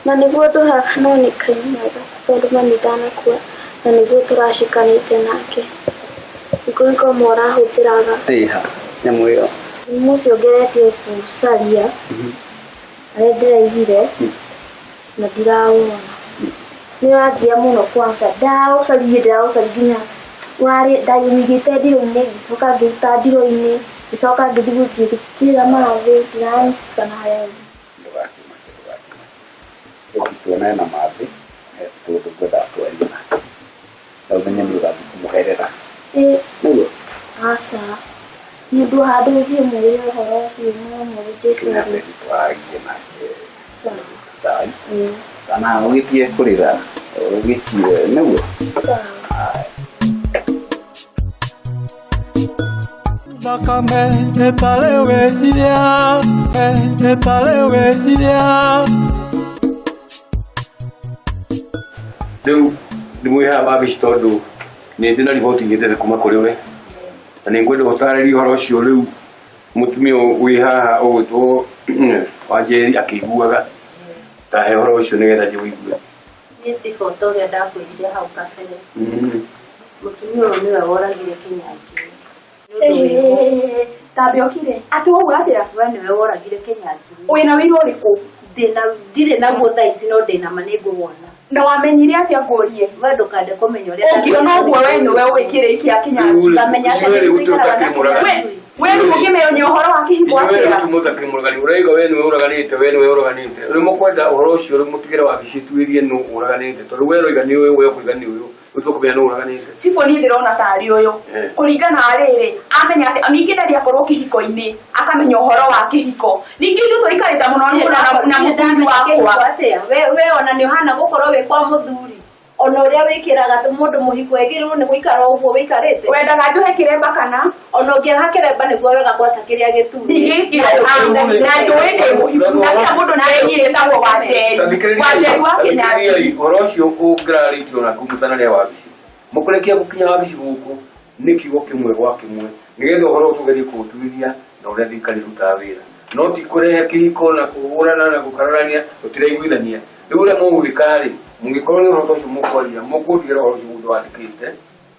Speaker 7: Na nĩguo ndũhaga no nĩ Ngai mwega tondũ mami ndanakua na nĩguo tũracikanĩte nake. Ngũrĩko ũmwe ũrahũthĩraga.
Speaker 10: Ĩha nyamũ ĩyo.
Speaker 7: Thumu ũcio ngeretie kũũcaria harĩa ndĩraigire na ndirawona. Nĩ ũrangia mũno kwanza ndaũcaririe ndĩraũcaria nginya warĩ ndawĩigĩte ndiro-inĩ ngĩcoka ngĩruta ndiro-inĩ ngĩcoka ngĩthiĩ ngĩkĩra mathĩ ndiraririkana harĩa ũrĩ.
Speaker 10: Ndũgakĩmake ndũgakĩmake. Reke tuonane na Mathĩ he tũndũ ngwendaga twarie nake. Na ũmenye nĩ ũgathiĩ kũmũherera.
Speaker 7: Ĩ
Speaker 10: Nĩguo?
Speaker 7: aca nĩ ũndũ handũ ũthiĩ mwĩre ũhoro ũcio no mũrĩtie
Speaker 10: Kinya
Speaker 7: ciothe.
Speaker 10: twaragie nake.
Speaker 7: Sawa.
Speaker 10: Sawa.
Speaker 7: Ĩ
Speaker 10: Kana ũgĩtige kũrĩra ũgĩtire nĩguo?
Speaker 7: sawa.
Speaker 1: Thakame ĩtarĩ wĩhia, ĩtarĩ wĩhia.
Speaker 8: Rĩu ndĩmwĩhaga wabici tondũ nĩ ndĩ na riboti nyendete kuma kũrĩ we na nĩ ngwenda ũtarĩrie ũhoro ũcio rĩu mũtumia ũyũ wĩ haha ũgwĩtwo Wanjeri akĩiguaga tahe ũhoro ũcio nĩgetha ndĩũigue.
Speaker 6: Niĩ cibũ ta ũrĩa ndakwĩrire hau kabere mũtumia ũyũ nĩwe woragire Kinyanjui.
Speaker 2: Tambe okire atĩ wauga atĩa?
Speaker 6: We nĩwe woragire Kinyanjui.
Speaker 2: Wĩna wĩira ũrĩkũ?
Speaker 6: Ndĩna ndirĩ naguo thaa ici no ndĩna ma nĩngũwona.
Speaker 2: Na wamenyire atĩa ngũrie?
Speaker 6: We ndũkande kũmenya ũrĩa
Speaker 2: Ũngĩona ũguo we nĩwe ũĩ kĩrĩ kĩa Kinyanjui.
Speaker 6: Ngamenya atĩa
Speaker 8: Inyuĩ rĩu
Speaker 6: nĩtũikaraga na
Speaker 8: tũtakĩmũraga.
Speaker 6: Kinyanjui.
Speaker 2: We rĩu ũngĩmenya ũhoro wa kĩhiko
Speaker 8: Inyuĩ
Speaker 2: atĩa?
Speaker 8: rĩu mũtakĩmũragani ũraiga we nĩwe ũraganĩte we nĩwe ũraganĩte rĩu mũkwenda ũhoro ũcio rĩu mũtigĩre wabici ĩtuĩrie nũ ũraganĩte tondũ we ũroiga nĩ ũyũ we ũkoiga nĩ ũyũ rĩu tũkũmenya nũ ũraganĩte.
Speaker 2: Cibũ niĩ ndĩrona tarĩ ũyũ
Speaker 8: Eh.
Speaker 2: kũringana rĩrĩ amenya atĩ ningĩ ndarĩ akorwo kĩhiko-inĩ akamenya ũhoro wa kĩhiko ningĩ ithuĩ tũikarĩte mũno na mũthuri wakwa
Speaker 4: atĩa we we ona nĩ ũhana gũkorwo wĩ kwa mũthuri ona ũrĩa wĩkĩraga ta mũndũ mũhiko ĩgĩrĩirwo nĩ gũikara ũguo wĩikarĩte
Speaker 2: wendaga njohe kĩremba kana
Speaker 4: ona ũngĩaga kĩremba nĩguo wega gwata kĩrĩa gĩtune
Speaker 2: ningĩ na njũĩ ndĩ mũhiku na kila mũndũ nĩ ĩtagwo Wanjeri Wanjeri wa Kinyanjui
Speaker 8: Thikĩrĩriai, ũhoro ũcio ũngĩrarĩtio naku mũtanarĩa wabici mũkũrĩkia gũkinya wabici gũkũ nĩ kiugo kĩmwe gwa kĩmwe nĩgetha ũhoro ũyũ tũgerie kũũtuĩria na ũrĩa thirikari ĩrutaga wĩra no ti kũrehe kĩhiko na kũhũrana na gũkararania tũtiraiguithania rĩu ũrĩa mũgwĩka rĩ mũngĩkorwo nĩ ũhoro ta ũcio mũkwaria mũkũndigĩra ũhoro ũcio mũndũ wandĩkĩte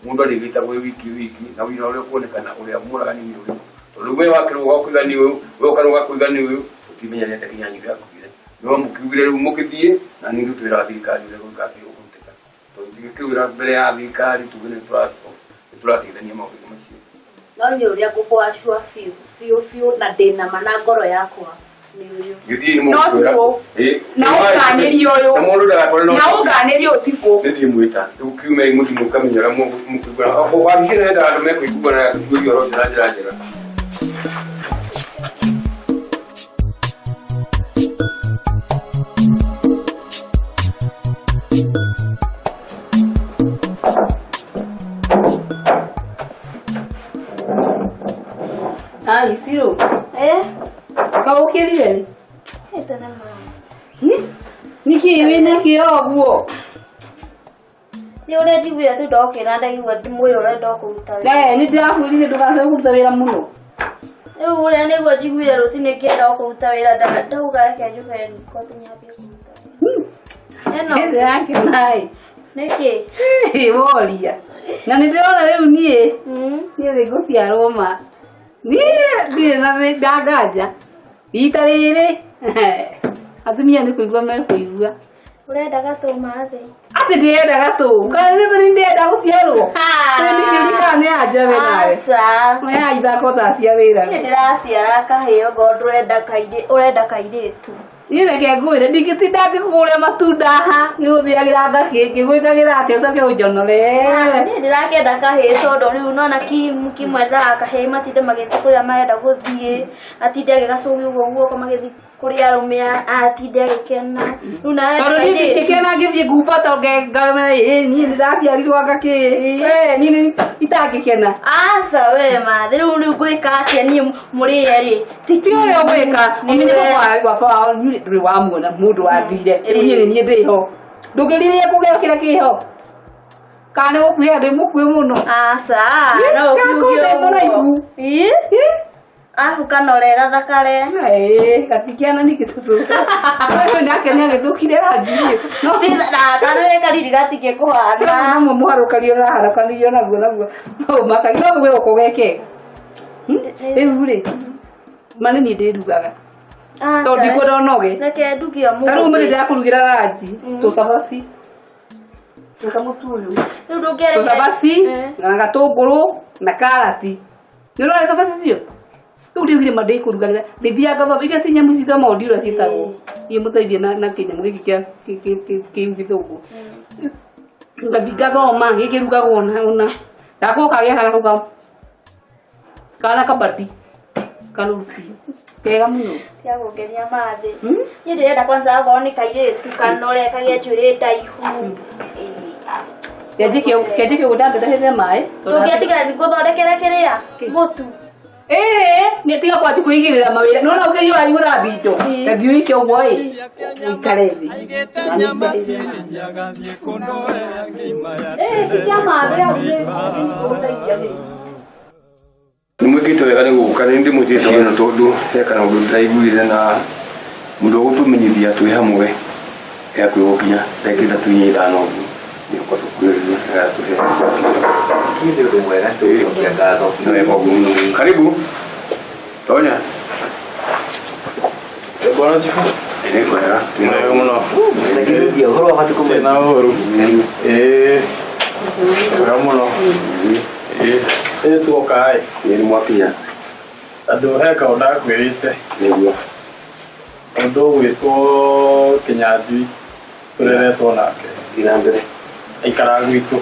Speaker 8: mũndũ arĩgĩtagwo wĩ wiki wiki na wĩra ũrĩa ũkuonekana ũrĩa mũragani nĩ ũrĩkũ tondũ we wakĩrũga ũkoiga nĩ ũyũ we ũkarũga ũkoiga nĩ ũyũ ũtimenya nĩ atĩa Kinyanjui akuire no mũkiugire rĩu mũkĩthiĩ na nĩ ithuĩ twĩraga thirikari ũrĩa gwĩka atĩ ũkũrutĩka tondũ tũngĩkĩwĩra mbere ya thirikari tuge nĩ tũrateithania maũndũ macio.
Speaker 4: No nĩ ũrĩa ngũkũacua biũ biũ biũ na ndĩna ma na ngoro yakwa nĩ ũyũ.
Speaker 8: Gĩthiĩ nĩ
Speaker 2: No
Speaker 8: mũkwĩra
Speaker 2: ũtukũ. Na ũnganĩrie ũyũ.
Speaker 8: Na mũndũ ndagakore no
Speaker 2: na ũnganĩrie ũtukũ
Speaker 8: nĩthiĩ mwĩta rĩu kiume mũthiĩ mũkamenya ũrĩa mũkũiguana wabici ĩno yendaga andũ mekũiguana ya kũiguithia ũhoro ũcio na njĩra njega.
Speaker 4: Ah, Isiro.
Speaker 7: Eh?
Speaker 4: Kaũkĩrire rĩ?
Speaker 7: Ĩtene mama.
Speaker 4: Nĩkĩ wĩna kĩo ũguo?
Speaker 7: Nĩ ũrĩa njiguire tu ndokĩra ndaigua mwĩrĩ ũrenda kũruta wĩra.
Speaker 4: Eh, nĩ ndĩrakwĩrire ndũgacoke kũruta wĩra mũno.
Speaker 7: Rĩu ũrĩa nĩguo njiguire rũcinĩ ngĩenda kũruta wĩra ndauga reke njũke riko tu nyambie kũruta wĩra. Ĩno
Speaker 4: Nĩ ndĩrakena ĩ.
Speaker 7: nĩkĩ?
Speaker 4: Ĩ, woria. Na nĩ ndĩrona rĩu niĩ niĩ nĩ ngũciarwo ma. Niĩ ndirĩ na ndanganja. Rita rĩrĩ atumia nĩ kũigua mekũigua.
Speaker 7: Ũrenda gatũ mathĩ?
Speaker 4: Atĩ ndĩrenda gatũ. Kana nĩ nĩ ndĩrenda gũciarwo. Nĩ nĩ anja we nawe.
Speaker 7: Aca.
Speaker 4: We ya ithako thaa cia wĩra.
Speaker 7: Niĩ ndĩraciara kahĩĩ okorwo ndũrenda kairĩ ũrenda kairĩtu.
Speaker 4: Niĩ reke ngwĩre ndingĩtinda ngĩkũgũrĩra matunda haha ngĩgũthiagĩra ngakĩ ngĩgwĩkagĩra atĩ ũcoke ũnjonore.
Speaker 7: Niĩ ndĩrakĩenda kahĩĩ tondũ rĩu nona Kim Kim endaga kahĩĩ matinde magĩthiĩ kũrĩa marenda gũthiĩ atinde agĩgacũgia ũguo guoko magĩthiĩ kũrĩa arũme atinde agĩkena rĩu nawe
Speaker 4: Tondũ niĩ ndingĩkena ngĩthiĩ ngumba to ngamera ĩ niĩ nĩndaciarirwo ngakĩ we niĩ nĩ itangĩkena.
Speaker 7: Aca we mathĩ rĩu rĩu ngwĩka atĩa niĩ mũrĩ erĩ
Speaker 4: Ti ũrĩa ũgwĩka ũmenye baba wao ndũrĩ wamuona mũndũ wathire rĩu niĩ nĩ niĩ ndĩho ndũngĩrirĩria kũgĩa kĩrĩa kĩho. Kana nĩ gũkuhĩha ndĩ mũkuhĩ mũno?
Speaker 7: Aca, no ũkiuge
Speaker 4: Ndĩ
Speaker 7: ũguo.
Speaker 4: mũraihu.
Speaker 7: Ĩ? Arabu kanore gathakare.
Speaker 4: Ĩĩ, gatikiana ningĩ ta cũcũ. Ũyũ nake nĩ agĩthũkire rangi rĩ. No
Speaker 7: Kanore kariri gatingĩkũhana.
Speaker 4: no mũharũkanio ũraharũkanĩrio naguo naguo. No ũmakagia no mũgĩrwo kũgeke. Rĩu rĩ, ma nĩ niĩ ndĩrugaga. Tondũ ndikwenda ũnoge.
Speaker 7: Reke nduge ũmũthĩ.
Speaker 4: Ta rĩu ũmũthĩ ndĩrakũrugĩra ranji, tũcabaci. Tũcamutu ũyũ.
Speaker 7: Rĩu ndũngĩareke.
Speaker 4: Tũcabaci na gatũngũrũ na karati. Nĩ ũrona cabaci icio? Rĩu ndiugire ma ndĩkũruga ndĩthiaga ngathoma iria ti nyamũ ici thamondi ũrĩa ciĩtagwo. Iria mũteithie na na kĩnyamũ gĩkĩ kĩa kĩu gĩthũngũ. Ngathiĩ ngathoma gĩkĩrugagwo na ũna. Gakorwo kagĩa kana kau kana kabati kanũrũ biũ. Kega mũno.
Speaker 7: Tiga kũngenia mathĩ. Niĩ ndĩrenda kwanza okorwo nĩ kairĩtu kanore kagĩe njuĩrĩ ndaihu. Ĩĩ.
Speaker 4: Kĩanjĩke ũguo ndambĩtahĩte maĩ.
Speaker 7: Ndũngĩatiga ngũthondekere kĩrĩa? Mũtu.
Speaker 4: Ĩĩ, nĩ tiga kwanji kwĩigĩrĩra mawĩra. Nĩ wona ũkĩria ũrathiĩ gũthambia indo. Reke wĩke ũguo ĩ. Ũikare thĩ. Ĩĩ, tiga mathĩ hau nĩ ngũgũteithia thĩ.
Speaker 8: Nĩ mwĩkĩte wega nĩ gũka nĩ ndĩmwĩtĩte wena tondũ he kana ũndũ ndĩraiguire na mũndũ wa gũtũmenyithia twĩ hamwe he hakuhĩ gũkinya ndagĩka ithatũ inya ithano ũguo nĩ ũka tũkuhĩrĩria nĩgetha tũhe
Speaker 5: Nĩ ũndũ mwega tũgĩcokia ngatho.
Speaker 8: Nĩ wega ũguo mũno. Karibu tonya.
Speaker 9: Bwana Chifu.
Speaker 8: Nĩ kwega.
Speaker 9: Nĩ wega mũno.
Speaker 5: Ndakĩrĩria ũhoro wa matukũ
Speaker 9: Tena ũhoro. Ĩĩ. Wega mũno. Ĩĩ. Ĩĩ tuoka ĩ.
Speaker 8: Ĩĩ nĩ mwakinya.
Speaker 9: Andũ he kaũndũ ndakwĩrĩte.
Speaker 8: Nĩguo.
Speaker 9: Mũndũ ũgwĩtwo Kĩnyanjui tũreretwo nake.
Speaker 8: Thiĩ na mbere.
Speaker 9: Aikaraga gwitũ.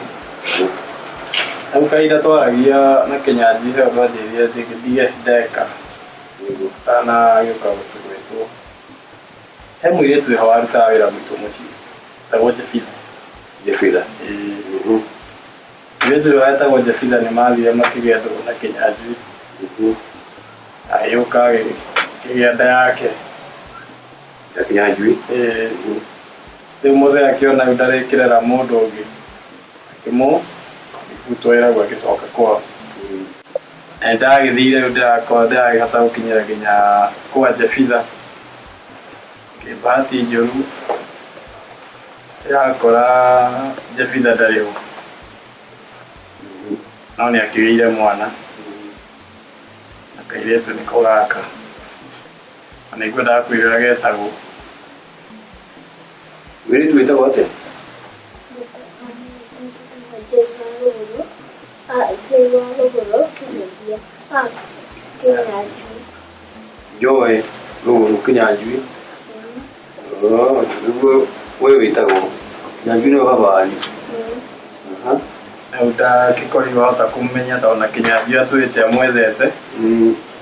Speaker 9: Rĩu kahinda twaragia na Kĩnyanjui he ũndũ anjĩrire ndige ndeka. Atanagĩũka gwĩtwo. He mũirĩtu wĩho warutaga wĩra gwitũ mũciĩ. Etagwo Jebitha.
Speaker 8: Jebitha.
Speaker 9: Ĩĩ. Mũirĩtu ũrĩa wetagwo Jebitha nĩ mathire makĩgĩa ndũgũ na Kĩnyanjui. Agĩũka agĩkĩgĩa nda yake.
Speaker 8: Ya Kĩnyanjui.
Speaker 9: Ĩĩ. Rĩu mũthee akĩona rĩu ndarĩkĩrera mũndũ ũngĩ. Akĩmũ akĩbutwo wĩra guo agĩcoka kwao. Na nĩndagĩthire rĩu ndĩrakorwo ndĩragĩhota gũkinyĩra nginya kwa Jebitha. Kĩbahati njũru ndĩrakora Jebitha ndarĩ ho. No nĩ akĩgĩire mwana. Na kairĩtu nĩko gaka. Na nĩngwendaga kwĩra ũrĩa getagwo.
Speaker 8: Mũirĩtu wĩtagwo atĩa? Joy Rũgũrũ Kĩnyanjui. Oh, nĩguo we wĩtagwo Kĩnyanjui nĩwe baba wanyu. Aha.
Speaker 9: Rĩu ndakĩkorirwo hota kũmenya tondũ na Kĩnyanjui atwĩte amwethete.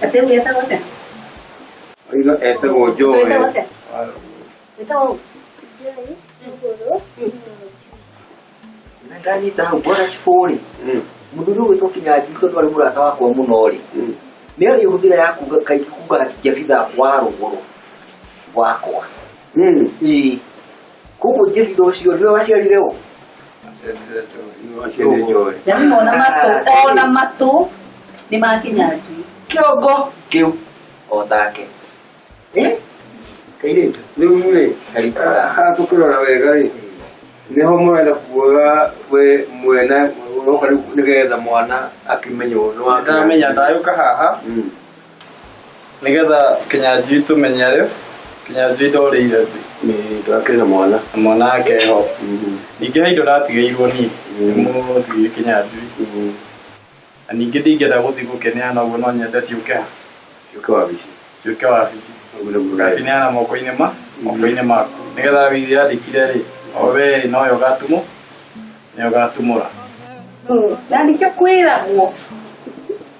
Speaker 4: Atĩ ũguo etagwo atĩa?
Speaker 8: Oiga etagwo Joy.
Speaker 4: Wĩtagwo atĩa? Wĩtagwo ũ?
Speaker 5: Ndanyita hau bwana Chifu rĩ, mũthuri ũgwĩtwo Kĩnyanjui tondũ arĩ mũrata wakwa mũno rĩ, nĩ arĩ hũthĩra ya kuga kaingĩ kuga atĩ Jebitha wa rũgũrũ wakwa. Ĩĩ. Koguo Jebitha ũcio nĩwe waciarire ũ?
Speaker 4: Yaani ona matũ, ona matũ nĩ ma Kĩnyanjui.
Speaker 5: Kĩongo kĩu o take. Eh? Kairĩtu.
Speaker 8: Rĩu rĩ, haha tũkĩrora wega rĩ, nĩho mũrenda kuoya we mwene ũroka rĩu nĩgetha mwana akĩmenywo nĩ wa
Speaker 9: Ndamenya ndagĩũka haha nĩgetha Kĩnyanjui tũmenye rĩu Kĩnyanjui ndorĩire thĩ.
Speaker 8: Ndakĩrĩ na mwana.
Speaker 9: Na mwana wake ho. Ningĩ he indo ndatigĩirwo niĩ nĩ mũthuri Kĩnyanjui. Na ningĩ ndingĩenda gũthiĩ gũkĩneana ũguo no nyende ciũke ha?
Speaker 8: Ciũke wabici.
Speaker 9: Ciũke wabici. Ngacineana moko-inĩ ma moko-inĩ maku. Nĩgetha wĩire yandĩkire rĩ, o we rĩ nowe ũgatumũ nĩwe ũgatumũra.
Speaker 4: Na nĩkĩo kwĩragwo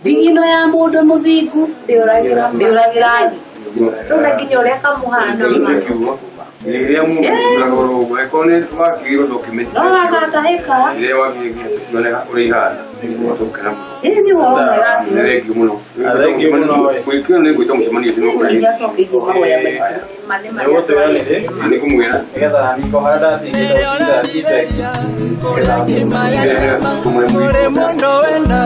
Speaker 4: thigino ya mũndũ mũthingu ndĩũragĩra thĩ.
Speaker 6: Rĩu na nginya ũrĩa kamũhana ma.
Speaker 8: Rĩrĩa mũndũ ũragorwo ũguo angĩkorwo nĩ wakĩgĩrwo document
Speaker 6: No agatahĩka.
Speaker 8: rĩrĩa wakĩgĩrwo tucione ũrĩa ihana nĩguo tũgũkena mũno.
Speaker 6: Ĩĩ nĩ ũhoro mwega.
Speaker 8: Nĩ thengiũ mũno.
Speaker 9: Thengiũ mũno, we.
Speaker 8: Gwĩkĩra nĩ ngwĩta mũcemanio ũcio
Speaker 4: Nĩ nĩacokeirie mahoya maitũ.
Speaker 6: Ma nĩ marĩa
Speaker 9: Nĩgũtwĩra nĩ rĩ
Speaker 8: nĩ ngũmwĩra
Speaker 9: nĩgetha niko harĩa ndatigĩte gũtinda thiĩte
Speaker 1: Kũrĩ mũndũ wena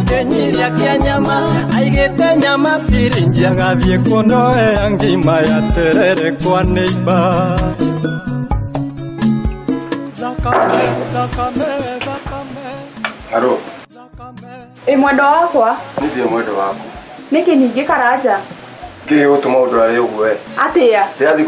Speaker 1: kĩnyiria kĩa nyama aigĩte nyama birinji agathiĩ kũnoea ngima ya terere kwa neiba. Thakame, thakame, thakame,
Speaker 3: Haro,
Speaker 2: Ĩ mwendwa wakwa
Speaker 3: nĩ mwendo waku.
Speaker 2: nĩkĩ ningĩ Karanja
Speaker 3: Kĩ gũtũma ũndware ũguo we?
Speaker 2: atĩa
Speaker 3: Ndĩrathiĩ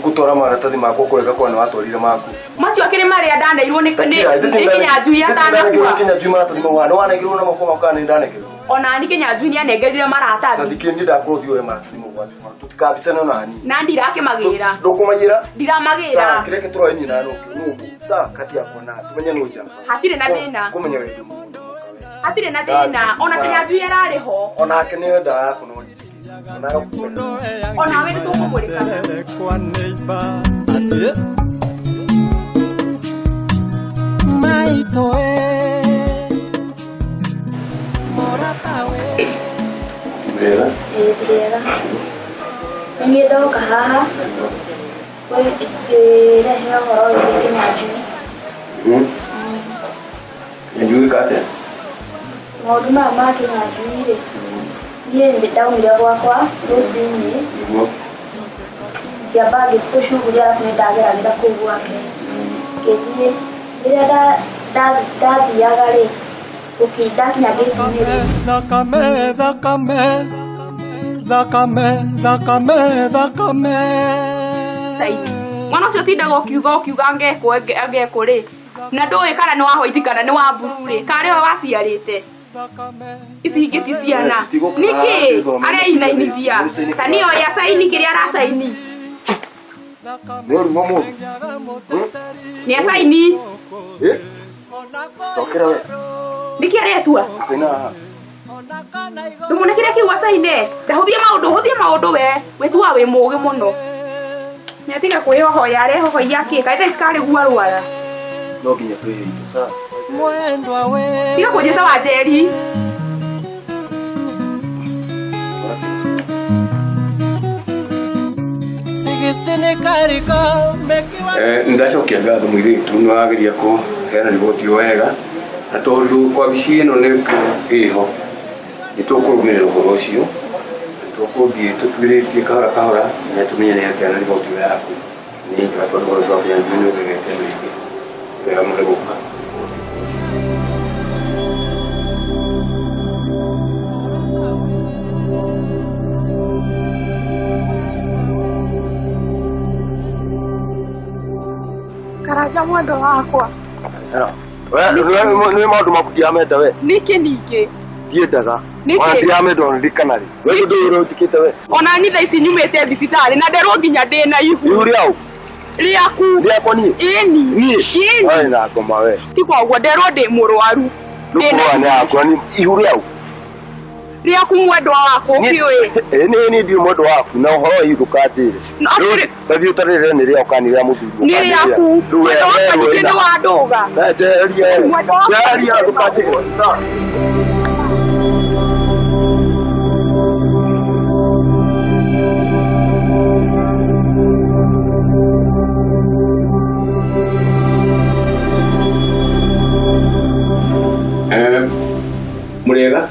Speaker 3: gũtwara maratathi makwa kũrĩa kwa nĩ watwarire maku.
Speaker 2: macio akĩrĩ marĩa ndaneirwo nĩ Kĩnyanjui atanakua
Speaker 3: Kĩnyanjui maratathi mau nĩ wanengerwo na moko maku kana nĩ ndanengerwo?
Speaker 2: ona ni Kĩnyanjui nĩ anengerire maratathi
Speaker 3: Tathikĩ niĩ ndakorwo thiĩ woe maratathi mau gwa cibũ. Tũtikabicane ona niĩ.
Speaker 2: na ndirakĩmagĩra
Speaker 3: Ndũkũmaiyĩra? Sawa,
Speaker 2: ndiramagĩra
Speaker 3: kĩrĩa kĩtũroe niĩ na nũkĩ sawa kati yakwa na tumenye nũ njamba.
Speaker 2: Hatirĩ na thĩna.
Speaker 3: Kũmenya wendo mũndũ mũka we.
Speaker 2: Hatirĩ na thĩna ona Kĩnyanjui ararĩ ho
Speaker 3: Onake nĩ wendaga kũnori.
Speaker 2: Onawe nĩ tũkũmũrĩkana.
Speaker 1: Terere kwa neiba atĩ maitũ e mũrata we.
Speaker 8: Wega.
Speaker 7: Ĩĩ tũrĩega. Nĩ niĩ ndoka haha ngĩrehe ũhoro wĩgiĩ Kĩnyanjui.
Speaker 8: Kĩnyanjui gwĩka atĩa?
Speaker 7: Maũndũ maya ma Kĩnyanjui rĩ, niĩ nĩ ndaumire gwakwa rũcinĩ
Speaker 8: Nĩguo.
Speaker 7: Ngĩamba ngĩthiĩ tũcuguri arabu nĩ ndageragĩra kũu gwake. Ngĩthiĩ rĩrĩa ndathiaga rĩ, ndakinya gate-inĩ rĩ,
Speaker 1: Thakame, thakame, thakame, thakame, thakame.
Speaker 2: Saini mwana ũcio ũtindaga ũkiuga ũkiuga ngekwo ngekwo rĩ na ndũĩ kana nĩ wa white kana nĩ wa blue rĩ kana nĩwe waciarĩte ici ingĩ ti ciana nĩkĩ areinainithia ta nĩyo ya saini kĩrĩa arasaini
Speaker 3: Nĩ ũrimũ mũndũ.
Speaker 2: nĩ asaini
Speaker 3: Ĩ? Cokera we.
Speaker 2: nĩkĩ aretua
Speaker 3: Caina haha.
Speaker 2: ndũmone kĩrĩa kĩu asaine ndahũthie maũndũ hũthie maũndũ we wĩtuaga wĩ mũũgĩ mũno nĩatiga kwĩhohoya arehohoia kĩ kaĩ thaa ici karĩ guo arwara
Speaker 3: No nginya twĩhe indo sawa.
Speaker 1: Mwendwa we.
Speaker 2: Tiga kũnjĩta wa Njeri.
Speaker 1: Sigistini kariko mekiwa.
Speaker 8: Ndacokia ngatho mũirĩtu nĩ wageria kũheana riboti wega na tondũ kwabici ĩno nĩ ĩho nĩ tũkũrũmĩrĩra ũhoro ũcio tũkũthiĩ tũtuĩrĩtie kahora kahora nginya tũmenye nĩ atĩa na riboti ĩyo yaku nĩ njega tondũ ũhoro ũcio wa Kĩnyanjui nĩ ũgegete andũ aingĩ wega mũno gũka.
Speaker 2: Karanja mwendwa wakwa
Speaker 3: We nĩ maũndũ maku ndiramenda we.
Speaker 2: Nĩkĩ ningĩ
Speaker 3: Ndiendaga.
Speaker 2: Nĩkĩ?
Speaker 3: Ona ndiramenda ona ririkana rĩ. We ndũ ũrĩa ũnjĩkĩte we.
Speaker 2: Ona ni thaa ici nyumĩte thibitarĩ na nderwo nginya ndĩna ihu.
Speaker 3: Ihu rĩaũ?
Speaker 2: Rĩaku.
Speaker 3: Rĩakwa niĩ?
Speaker 2: Ĩni.
Speaker 3: Niĩ?
Speaker 2: Ĩni.
Speaker 3: Oi na ngoma we.
Speaker 2: Ti koguo nderwo ndĩ mũrwaru.
Speaker 3: Ndũkũrwara nĩ yakwa ni ihu rĩaũ?
Speaker 2: Rĩaku mwendwa wakwa ũkĩũĩ.
Speaker 3: Ĩ nĩ niĩ ndirĩ mwendwa waku na ũhoro wa ihu ndũkanjĩre.
Speaker 2: No, atĩrĩ-
Speaker 3: Tathiĩ ũtarĩre nĩ rĩaũ kana nĩ rĩa mũthuri.
Speaker 2: Nĩ rĩaku.
Speaker 3: Rĩu we
Speaker 2: Mwendwa wakwa
Speaker 3: we
Speaker 2: ningĩ nĩ wa ndũga.
Speaker 3: Na njeheria.
Speaker 2: Mwendwa wakwa
Speaker 3: Njeheria ndũkanjĩre.
Speaker 8: Mũrĩega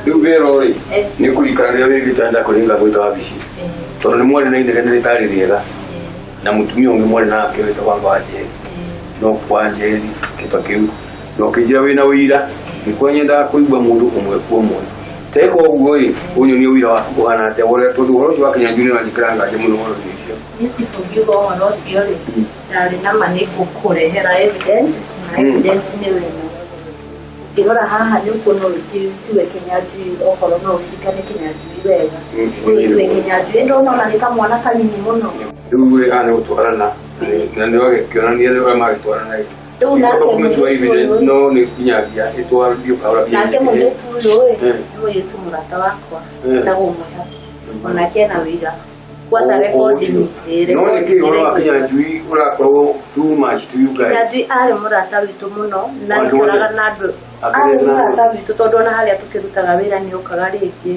Speaker 8: rĩu wĩra rĩ nĩ kũririkana rĩrĩa wĩ gĩtanda kũringa gwĩta wabici tondũ nĩ mwarĩ na inegene rĩtarĩ rĩega na mũtumia ũngĩ mwarĩ nake wĩtagwo Wanjeri no Wanjeri kĩto kĩu na ũkĩnjĩra wĩna ũira nĩkuo nyendaga kũigua mũndũ ũmwe kwa ũmwe teka ũguo rĩ ũnyonie ũira waku ũhana atĩa ũrĩa tondũ ũhoro ũcio wa Kĩnyanjui nĩ ũranjĩkĩra nganja mũno ũhoro-inĩ ũcio.
Speaker 6: Niĩ cibũ ngiuga ũhoro ũcio rĩ ndarĩ na ma nĩ ngũkũrehera evidence na evidence nĩ wĩna ũkĩrora haha nĩ ũkuona ũyũ tiwe Kĩnyanjui okorwo no ũririkane Kĩnyanjui wega ũyũ tiwe Kĩnyanjui ndona ona nĩ kamwana kanini mũno
Speaker 8: rĩu rĩ haha nĩ gũtwarana na nĩ wagĩkĩonania nĩ ũrĩa magĩtwarana rĩ
Speaker 6: Rĩu nake
Speaker 8: document wa
Speaker 6: mũirĩtu
Speaker 8: evidence
Speaker 6: ũyũ-
Speaker 8: no nĩ nginyagia ĩtwarithio kahora nginya
Speaker 6: nake mũirĩtu ũyũ rĩ
Speaker 8: Mm.
Speaker 6: nĩ mũirĩtu mũrata wakwa
Speaker 8: Mm.
Speaker 6: etagwo Mwĩhaki onake ena wĩira Gwata recording.
Speaker 8: No nĩ kĩ ũhoro wa Kinyanjui ũrakorwo too much to you guys?
Speaker 6: Kinyanjui arĩ mũrata witũ mũno na
Speaker 8: Andũ othe.
Speaker 6: aikaraga na andũ
Speaker 8: Akĩrĩ
Speaker 6: arĩ
Speaker 8: na
Speaker 6: mũrata witũ tondũ ona harĩa tũkĩrutaga wĩra nĩ okaga rĩngĩ.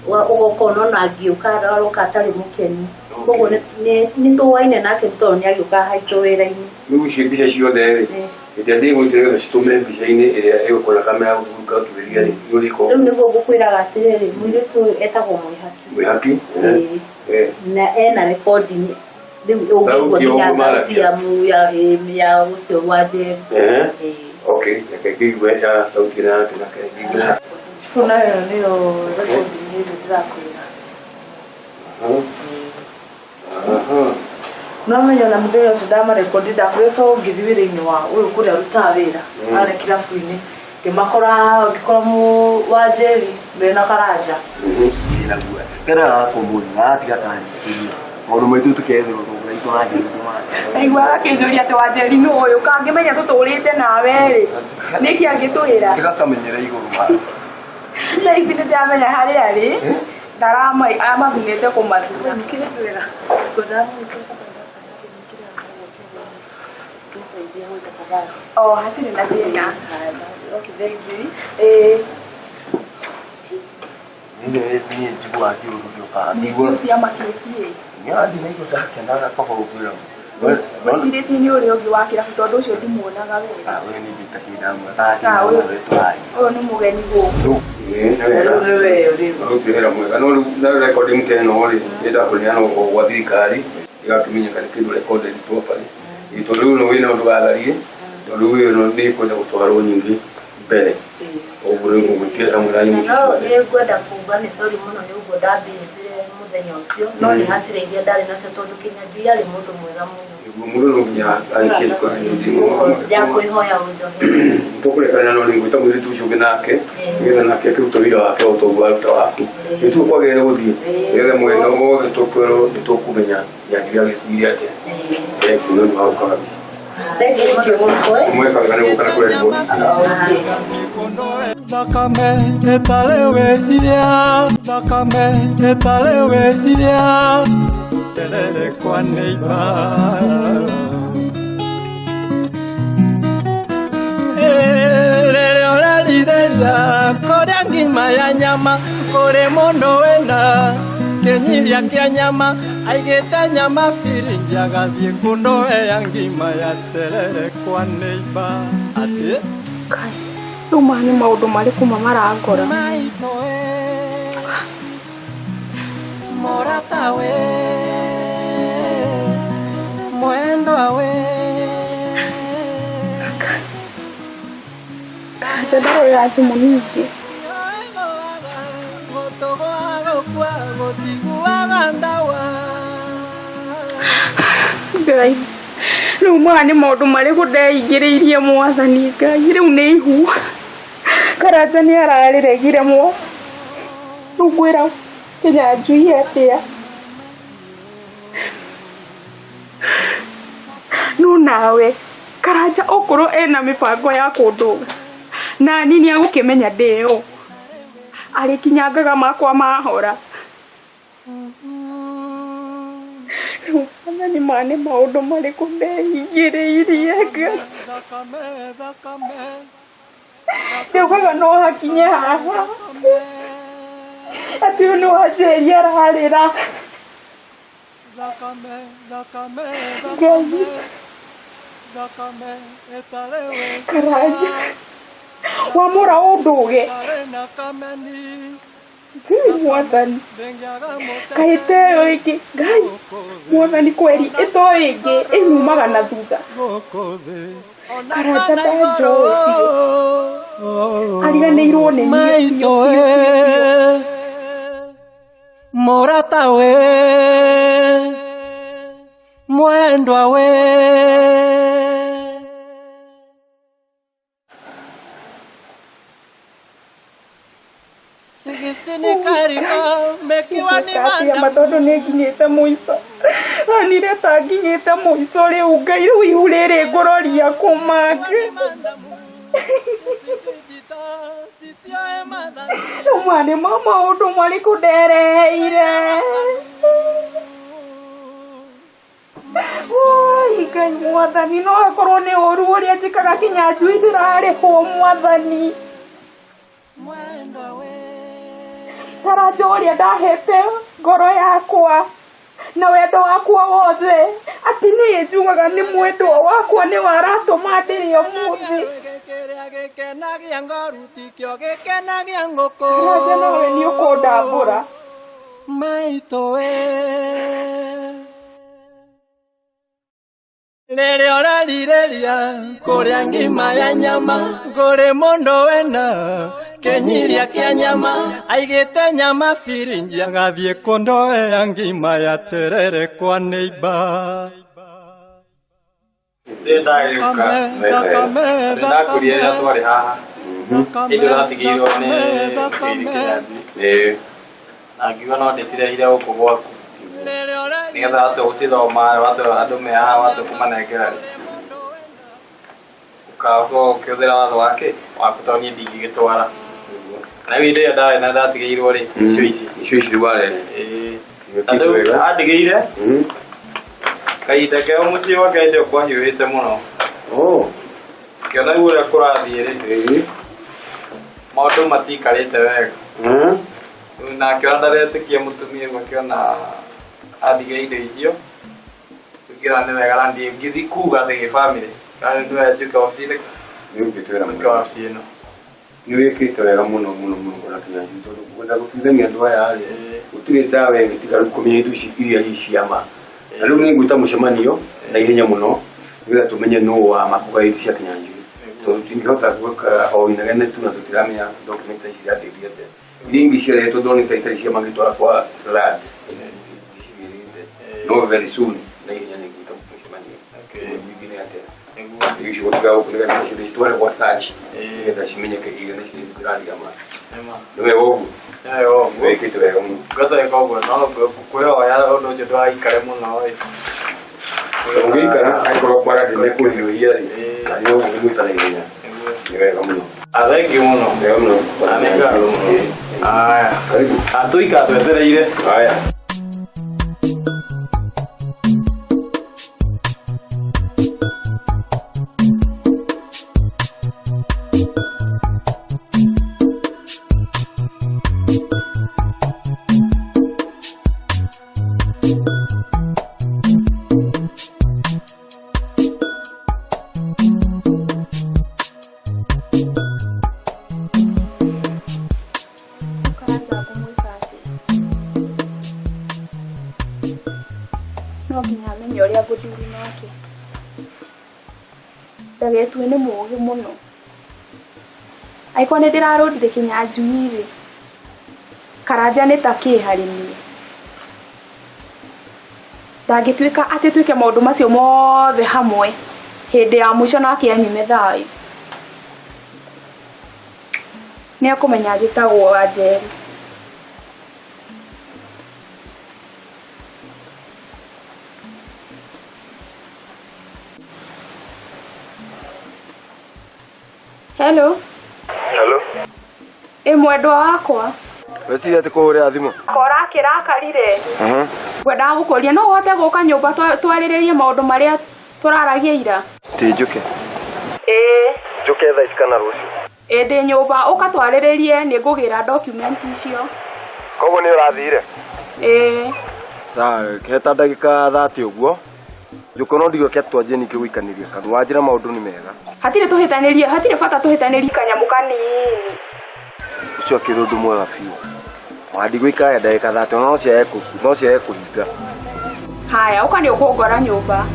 Speaker 6: Ũgokona ona angĩũka aroka atarĩ mũkenu, koguo nĩ tũwaine nake nĩ tondũ nĩ agĩũkaga haitũ wĩra-inĩ.
Speaker 8: Rĩu icio mbica ciothe rĩ, hĩndĩ ĩrĩa ndĩgũitĩra nĩgetha citũme mbica-inĩ ĩrĩa ĩgũkorwo na kamera gũtuĩria rĩ, nĩ ũrĩkũ?
Speaker 6: Rĩu nĩguo ngũkwĩraga atĩrĩrĩ, mũirĩtu ũyũ etagwo Mwĩhaki.
Speaker 8: Mwĩhaki.
Speaker 6: Ĩĩ. Na ena recording rĩu ũngĩigua
Speaker 8: Sauti
Speaker 6: nginya
Speaker 8: ũguo
Speaker 6: sauti
Speaker 8: maragia.
Speaker 6: ya ya ũcio wa Njeri.
Speaker 8: Okay, reke ngĩigue ya sauti ĩno yake, reke ngĩigue.
Speaker 11: Cibũ, nayo nĩyo recording ĩrĩa ndĩrakwĩra. No menya na mũthenya ũcio ndamarekondi ndakwĩra to ngĩthiĩ wĩra-inĩ wa ũyũ kũrĩa arutaga wĩra arĩa kĩrabu-inĩ, ngĩmakora, ngĩkora mũ wa Njeri mena Karanja.
Speaker 3: Kana gakomũri gatiga kanyitĩria maũndũ maitũ tũketherwo tũgũra itũranjĩrĩ.
Speaker 2: Aiguaga akĩnjũria atĩ Wanjeri nũ ũyũ, kangĩmenya tũtũrĩte nawe rĩ, nĩkĩ angĩtwĩra?
Speaker 3: Gĩgakamenyera igũrũ ma
Speaker 2: Thaa ici nĩ ndamenya harĩa arĩ ndarama amathunĩte kũmathuna. O hatirĩ na thĩna. Ĩĩ.
Speaker 3: Niĩ njiguaga kĩũndũ gĩũkaga ngĩigua.
Speaker 2: Ciamakĩtie.
Speaker 3: Nĩathiĩ na igũrũ ndakenaga kaba gũkwĩra.
Speaker 2: Gwĩcirĩtie nĩ ũrĩa ũngĩ wa kĩrabu tondũ ũcio ndimuonaga wega.
Speaker 3: We nĩ ndĩtakĩndamwe.
Speaker 2: Ũyũ nĩ mũgeni gũkũ.
Speaker 8: Aruti wĩra mwega, no rĩu na recording ta ĩno rĩ, nĩndakũneana gwa thirikari ĩgakĩmenyeka nĩ kĩndũ recorded properly. Ĩ, tondũ rĩu no wĩna ũndũ watharie, tondũ rĩu ĩno nĩ ĩkwenda gũtwarwo nyingĩ mbere, ũguo rĩu ngũgwĩtia hamwe na nyamũ
Speaker 6: No
Speaker 8: ciothe.
Speaker 6: nĩ ngwenda kuga nĩ sorry mũno nĩ ũguo ndambĩrĩire mũthenya ũcio, no nĩ hasira iria ndarĩ nacio tondũ Kinyanjui arĩ mũndũ mwega mũno.
Speaker 8: Nĩguo mũndũ no nginya arĩkie.
Speaker 6: Ya kwĩhoya ũnjohere.
Speaker 8: Tũkũrekana, no nĩngwĩta mũirĩtu ũcio ũngĩ nake nĩgetha nake akĩruta wĩra wake o ta ũguo aruta waku. Nĩtuo kwagĩrĩire gũthiĩ nĩgetha mwena wothe tũkwĩrwo nĩ tũkũmenya Nyanjui agĩkuire atĩa. Thengiũ nĩ ũndũ wa gũka kabisa.
Speaker 6: Thengiũ mũno.
Speaker 8: Mwekaga nĩ gũka na kũrerwo.
Speaker 1: Thakame ĩtarĩ wĩhia, thakame ĩtarĩ wĩhia, terere kwa neiba. Rĩrĩa ũrerirĩria kũrĩa ngima ya nyama, kũrĩ mũndũ wĩna kĩnyiria kĩa nyama, aigĩte nyama biringi, agathiĩ kũndoea ngima ya terere kwa neiba atĩ.
Speaker 2: Rĩu maya nĩ maũndũ marĩkũ ma marangora?
Speaker 1: Mũrata we, mwendwa we.
Speaker 2: Karanja ndarorera thimũ ningĩ.
Speaker 1: Gũtũgwa gũtiguaga ndawa.
Speaker 2: Ngai, rĩu maya nĩ maũndũ marĩkũ ndeingĩrĩirie? Mwathani Ngai, rĩu nĩ ihu Karanja nĩ ararĩregire mwo. Rĩu ngwĩra Kĩnyanjui atĩa? No nawe Karanja okorwo ena mĩbango ya kũndũga nani nĩ agũkĩmenya ndĩũ arĩkinyangaga makwa mahora. Rĩu Mwathani, maya nĩ maũndũ marĩkũ ndeingĩrĩirie? Ngai, ndaugaga no hakinye haha atĩ ũyũ nĩ Wanjeri ararĩra. Ngai, Karanja wamũra ũndũge. Ngai Mwathani, kaĩ ta ĩyo ĩngĩ? Ngai Mwathani, kweri ĩto ĩngĩ ĩnyumaga na thutha. Karanja ndanjũĩ biũ, ariganĩirwo nĩ niĩ biũ, biũ, biũ.
Speaker 1: Mũrata we, mwendwa we. Sixteen karika mekiwa ni
Speaker 2: Atĩa ma, tondũ nĩ nginyĩte mũico, onire ta nginyĩte mũico rĩu. Ngai, rĩu ihu rĩrĩ ngũroria kũmangĩ. Rĩu maya nĩ ma maũndũ marĩkũ ndereheire? Oi, Ngai mwathani no akorwo nĩ ũru ũrĩa njĩkaga Kĩnyanjui ndĩrarĩhwo mwathani. Karanja ũrĩa ndahete ngoro yakwa na wendo wakwa wothe atĩ niĩ njugaga nĩ mwendwa wakwa nĩ waratũma ndĩrĩ ũmũthĩ.
Speaker 1: Gĩkenagia ngoru tikĩo gĩkenagia ngũkũ.
Speaker 2: Karanja nawe nĩ ũkũndambũra.
Speaker 1: Maitũ we rĩrĩa ũrerirĩria kũrĩa ngima ya nyama ngũrĩ mũndũ wena kĩnyiria kĩa nyama aigĩte nyama birinji agathiĩ kũndoea ngima ya terere kwa neiba.
Speaker 9: Ndagĩũka ndakũria rĩrĩa twarĩ haha indo ndatigĩirwo nĩ mũthuri Kĩnyanjui na ngiuga no ndĩcirehire gũkũ gwaku nĩgetha watua gũcithoma watua andũ me haha watua kũmanengera rĩ ũgakorwo ũkĩhũthĩra watho wake waku tondũ niĩ ndingĩgĩtwara na rĩu indo iria ndarĩ na ndatigĩirwo rĩ icio ici
Speaker 8: icio ici rĩu warehe.
Speaker 9: Ĩĩ. Na rĩu andigĩire kahinda keo mũciĩ gwake hĩndĩ ĩyo kwahiũhĩte mũno ngĩona rĩu ũrĩa kũrathiĩ rĩ maũndũ matiikarĩte wega. Rĩu na akĩona ndaretĩkia mũtumia ũguo akĩona andigĩra indo icio ngĩona nĩ wega na ndingĩthiĩ kuga atĩ gĩbamĩrĩ kana nĩ wega njuke wabici-inĩ.
Speaker 8: Nĩ ũngĩtwĩra
Speaker 9: njuke wabici ĩno.
Speaker 8: Nĩ wĩkĩte wega mũno mũno mũno bwana Kĩnyanjui tondũ kwenda gũtuithania andũ aya rĩ gũtirĩ ndawa ĩngĩtiga rĩu kũmenya indo ici iria i cia ma. Na rĩu nĩ ngwĩta mũcemanio na ihenya mũno nĩgetha tũmenye nũ wa ma kũgaya indo cia Kĩnyanjui tondũ tũtingĩhota gwĩka o inegene tu na tũtiramenya document ici irateithia atĩa. Iria ingĩ ciarehetwo ndonete itarĩ cia mangĩtwara kwa lad no very soon na ihenya nĩ ngwĩta mũcemanio mũingĩ nĩ atĩa icio gũtiga gũkũ nĩgetha citware gwa search nĩgetha cimenyeke iria nĩ cirathiga ma. Nĩ wega ũguo.
Speaker 9: Nĩ wega ũguo.
Speaker 8: Wĩkĩte wega mũno.
Speaker 9: Ngatwĩka ũguo no kwĩhoya ũndũ ũcio ndũgaikare mũno ĩ.
Speaker 8: Ũngĩikara angĩkorwo kwara ndĩmekũhiũhia rĩ na nĩ ũgũmwĩta na ihenya. Nĩ wega mũno.
Speaker 9: Thengiũ mũno.
Speaker 8: Wega mũno.
Speaker 9: Na nĩ ngatho mũno. Aya.
Speaker 8: Karibu.
Speaker 9: Tũikara twetereire.
Speaker 8: Haya.
Speaker 2: Karanja ngũmwĩka atĩa? No nginya amenye ũrĩa ngũthuri nake ndagetue nĩ mũũgĩ mũno. Angĩkorwo nĩ ndĩrarũndire Kĩnyanjui rĩ Karanja nĩ ta kĩ harĩ niĩ? Ndangĩtuĩka atĩ twĩke maũndũ macio mothe hamwe hĩndĩ ya mũico nake anyume thayũ. Nĩ ekũmenya njĩtagwo Wanjeri. Hello.
Speaker 3: Hello.
Speaker 2: Ĩ mwendwa wakwa.
Speaker 3: Weciria atĩ kũhũrĩra thimũ?
Speaker 2: Kora kĩrakarire. Ngwendaga gũkũria no ũhote gũka nyũmba twarĩrĩrie maũndũ marĩa tũraragia ira.
Speaker 3: Ti njũke.
Speaker 2: Ĩĩ.
Speaker 3: Njũke thaa ici kana rũciũ?
Speaker 2: Ĩ ndĩ nyũmba ũka twarĩrĩrie nĩ ngũgĩra document icio.
Speaker 3: Koguo nĩ ũrathire?
Speaker 2: Ĩĩ.
Speaker 3: Sawa, he ta ndagĩka 30 ũguo. Njũke no ndigũke twanjie ningĩ gũikanĩria kanua wanjĩra maũndũ nĩ mega.
Speaker 2: Hatirĩ tũhĩtanĩrie, hatirĩ bata tũhĩtanĩrie kanyamũ kanini.
Speaker 3: Ũcio akĩrĩ ũndũ mwega biũ. Ona ndigũikara ndagĩka 30 ona no ciage kũhinga.
Speaker 2: Haya, ũka nĩ ũkũngora nyũmba.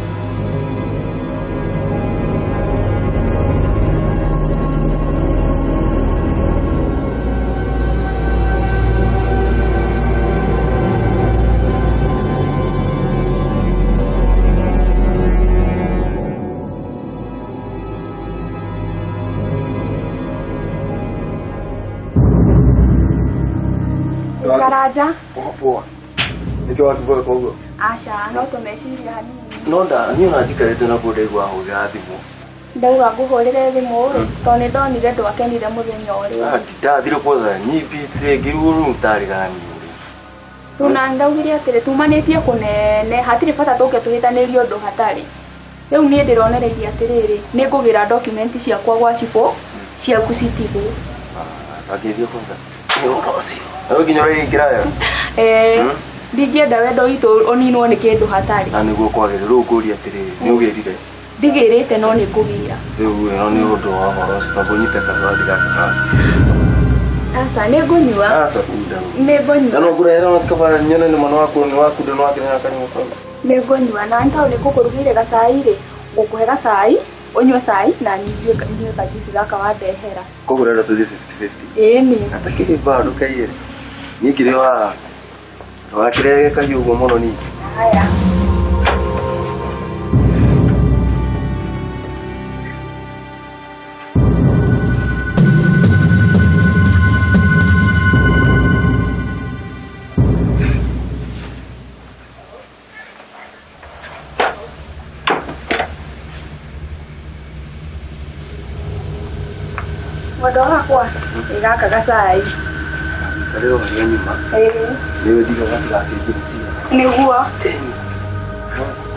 Speaker 2: Karanja.
Speaker 3: Poa. Nĩkĩo wakiuga koguo?
Speaker 2: Aca, no tũmeciria hanini.
Speaker 3: No nda niĩ ona njikarĩte na kũu ndaigua hũrĩra thimũ.
Speaker 2: Ndauga ngũhũrĩre thimũ rĩ, tondũ nĩ ndonire ndwakenire mũthenya ũrĩa.
Speaker 3: Ndathire kwanza nyibite ngĩrigwo rĩu tarĩ gani ũrĩa.
Speaker 2: Rĩu na ndaugire atĩrĩ tumanĩtie kũnene hatirĩ bata tũke tũhĩtanĩrie ũndũ hatarĩ. Rĩu niĩ ndĩronereirie atĩrĩrĩ nĩ ngũgĩra document ciakwa gwa cibũ ciaku citigwo.
Speaker 3: Akĩthio kwanza. Nĩ ũhoro ũcio. Na nginya ũraingĩra yo.
Speaker 2: Eh, ndingĩenda wendo witũ ũninwo nĩ kĩndũ hatarĩ.
Speaker 3: Na nĩguo kwagĩrĩire rĩu ngũria atĩrĩrĩ nĩ ũgĩrire.
Speaker 2: Ndigĩrĩte no nĩ ngũgĩra.
Speaker 3: Rĩu ĩno nĩ ũndũ wa ũhoro ũcio tondũ nyite kazawadi gaka haha.
Speaker 2: Aca nĩ ngũnyua.
Speaker 3: Aca kunda.
Speaker 2: Nĩ ngũnyua.
Speaker 3: Na no ngũrehere ona tikaba nyone nĩ mwana waku nĩ wakunda nĩ wakĩrĩa kanyua kau.
Speaker 2: Nĩ ngũnyua na nĩ tondũ nĩ ngũkũrugĩire gacai rĩ, ngũkũhe gacai, ũnyue cai na nyue nyue kajuici gaka wandehera.
Speaker 3: Koguo ũrenda tũthiĩ 50-50.
Speaker 2: Ĩni.
Speaker 3: Atakĩrĩ bado kaiyere. Niĩ ngĩrĩ wa ndũgakĩrege kahiũ ũguo mũno ningĩ.
Speaker 2: Haya. Mwendwa wakwa ĩ gaka gacai.
Speaker 3: Karĩo harĩa nyuma.
Speaker 2: Ĩĩ.
Speaker 3: Nĩwe ndiga gatigakĩingĩre ciana.
Speaker 2: Nĩguo.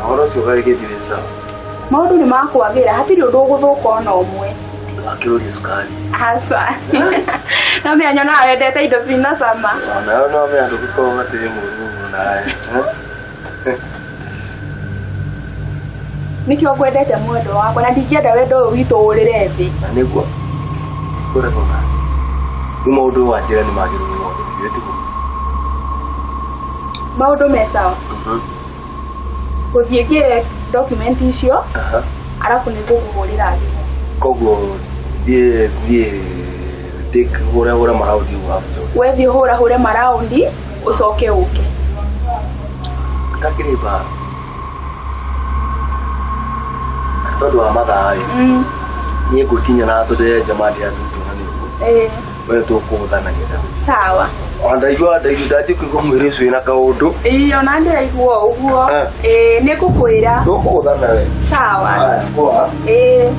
Speaker 3: Ũhoro ũcio ũgagĩthiĩ wĩ sawa.
Speaker 2: Maũndũ nĩ makwagĩra hatirĩ ũndũ ũgũthũka ona ũmwe.
Speaker 3: Ndũgakĩrũrie cukari.
Speaker 2: Aca. No menya nyonaga wendete indo cina cama.
Speaker 3: Onawe no menya ndũgĩkorwo gatĩrĩ mũru ũguo nawe.
Speaker 2: Nĩkĩo ngwendete mwendwa wakwa na ndingĩenda wendo ũyũ witũ ũrĩre thĩ.
Speaker 3: Na nĩguo kũrego na rĩu maũndũ wanjĩra nĩ magĩrĩirwo nĩ kwagĩrithio tiguo?
Speaker 2: Maũndũ me sawa. Gũthiĩ ngĩre document icio arabu nĩ ngũkũhũrĩra thimũ.
Speaker 3: Koguo thiĩ thiĩ take hũre hũre maraundi ũguo arabu njoke.
Speaker 2: We thiĩ ũhũrahũre maraundi ũcoke ũke.
Speaker 3: Atakĩrĩ mbara. Tondũ wa mathaa ĩ niĩ ngũkinya na tondũ he jamaa ndĩrathutwo na nĩguo
Speaker 2: Ĩĩ.
Speaker 3: we tũkũhũthana getha
Speaker 2: Sawa.
Speaker 3: ona ndaigua ndaigua ndanjia kũigua mwĩrĩ ũcio wĩna kaũndũ.
Speaker 2: Ĩĩ ona ndĩraigua ũguo.
Speaker 3: Eh.
Speaker 2: Ĩĩ nĩ ngũkwĩra.
Speaker 3: Tũkũhũthana we.
Speaker 2: Sawa.
Speaker 3: Haya, poa.
Speaker 2: Ĩĩ.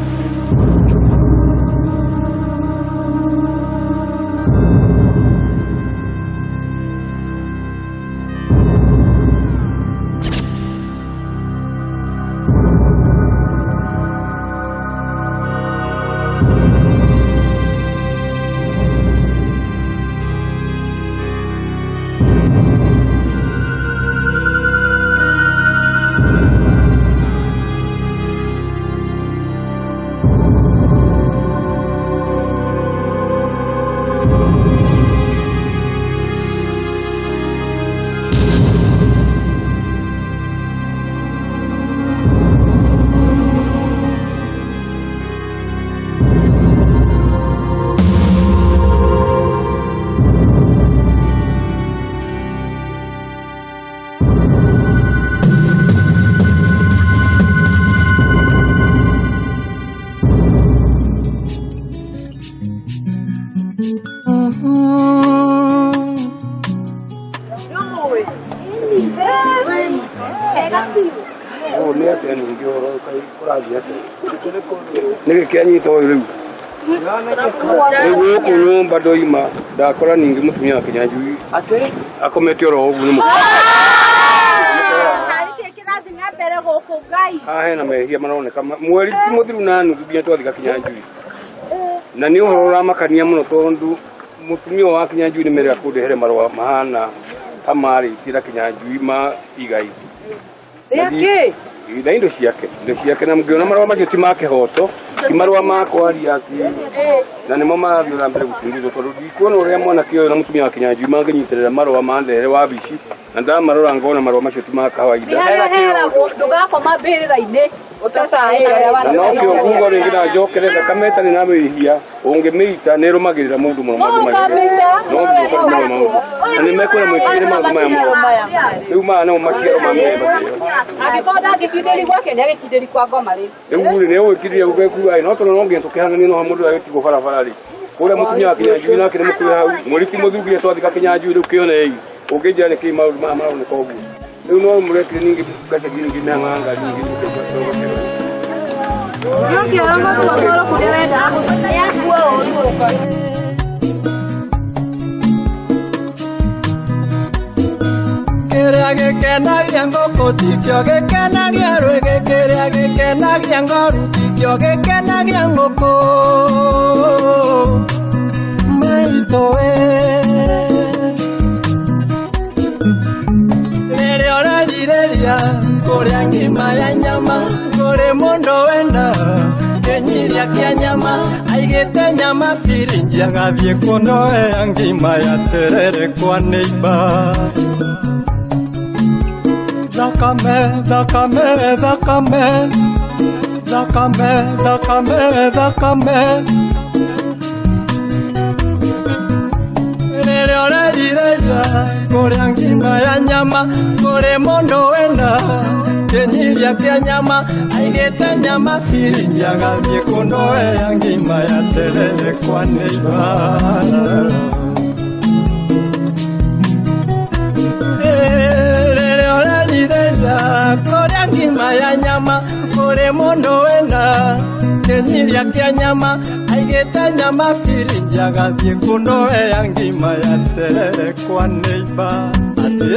Speaker 8: Ũũ nĩ atĩa ningĩ ũhoro ũrathiĩ atĩa? Nĩkĩ kĩanyita ũyũ rĩu? Rĩu gũkũ nyũmba ndoima ndakora ningĩ mũtumia wa Kĩnyanjui akomete oro ũguo nĩ haha hena mehia maroneka mweri ti mũthiru na nuthu nginya twathika Kĩnyanjui na nĩ ũhoro ũramakania mũno tondũ mũtumia wa Kĩnyanjui nĩ merega kũndehere marũa mahana ta marĩtĩra Kĩnyanjui ma igai na indo ciake indo ciake na ngĩona marũa macio ti ma kĩhoto ti marũa ma kwaria atĩ na nĩmo marathiĩ na mbere gũchunguzwo tondũ ndikuona ũrĩa mwanake ũyũ na mũtumia wa Kĩnyanjui mangĩnyitĩrĩra marũa mandehere wabici na ndamarora ngona marũa macio ti ma kawaida.
Speaker 4: Ndũgakoma mbĩrĩra-inĩ
Speaker 8: Na nokĩo nguga rĩngĩ na njokere thakame ĩtarĩ na mĩhia ũngĩmĩita nĩ ĩrũmagĩrĩra mũndũ mũno maũndũ macio no nginya ũkorwo maũndũ na nĩ mekwĩra mwĩtigĩre maũndũ maya mothe rĩu maya nĩmo maciaro ma mĩthemba ĩyo.
Speaker 4: Angĩkorwo ndangĩkindĩri gwake nĩ agĩkindĩri kwa ngoma rĩu.
Speaker 8: Rĩu rĩ nĩ ũgĩkindĩria gũgĩkua ĩ no tondũ no nginya tũkĩhananie no mũndũ agĩtigwo barabara rĩ kũrĩa mũtumia wa Kĩnyanjui nake nĩ mũkuhe hau mweri ti mũthiru nginya twathika Kĩnyanjui rĩu kĩonei ũngĩnjĩra nĩkĩ maũndũ maya maroneka ũguo rĩu no mũrekire ningĩ ngacagi ningĩ mĩhang'o ya ngari ningĩ ningĩ.
Speaker 1: gĩkenagia ngũkũ tikĩo gĩkenagia rwĩgĩ, kĩrĩa gĩkenagia ngoru tikĩo gĩkenagia ngũkũ. Maitũ we, rĩrĩa ũrerirĩria kũrĩa ngima ya nyama, kũrĩ mũndũ wena kĩnyiria kĩa nyama, aigĩte nyama birinji agathiĩ kũnoea ngima ya terere kwa neiba. Thakame, thakame, thakame, thakame, thakame, thakame. Rĩrĩa ũrerirĩria kũrĩa ngima ya nyama, kũrĩ mũndũ wena kĩnyiria kĩa nyama, aigĩte nyama birinji agathiĩ kũnoea ngima ya terere kwa neiba. Rĩrĩa ũrerirĩria kũrĩa ngima ya nyama, kũrĩ mũndũ wena kĩnyiria kĩa nyama, aigĩte nyama birinji agathiĩ kũnoea ngima ya terere kwa neiba. Atĩ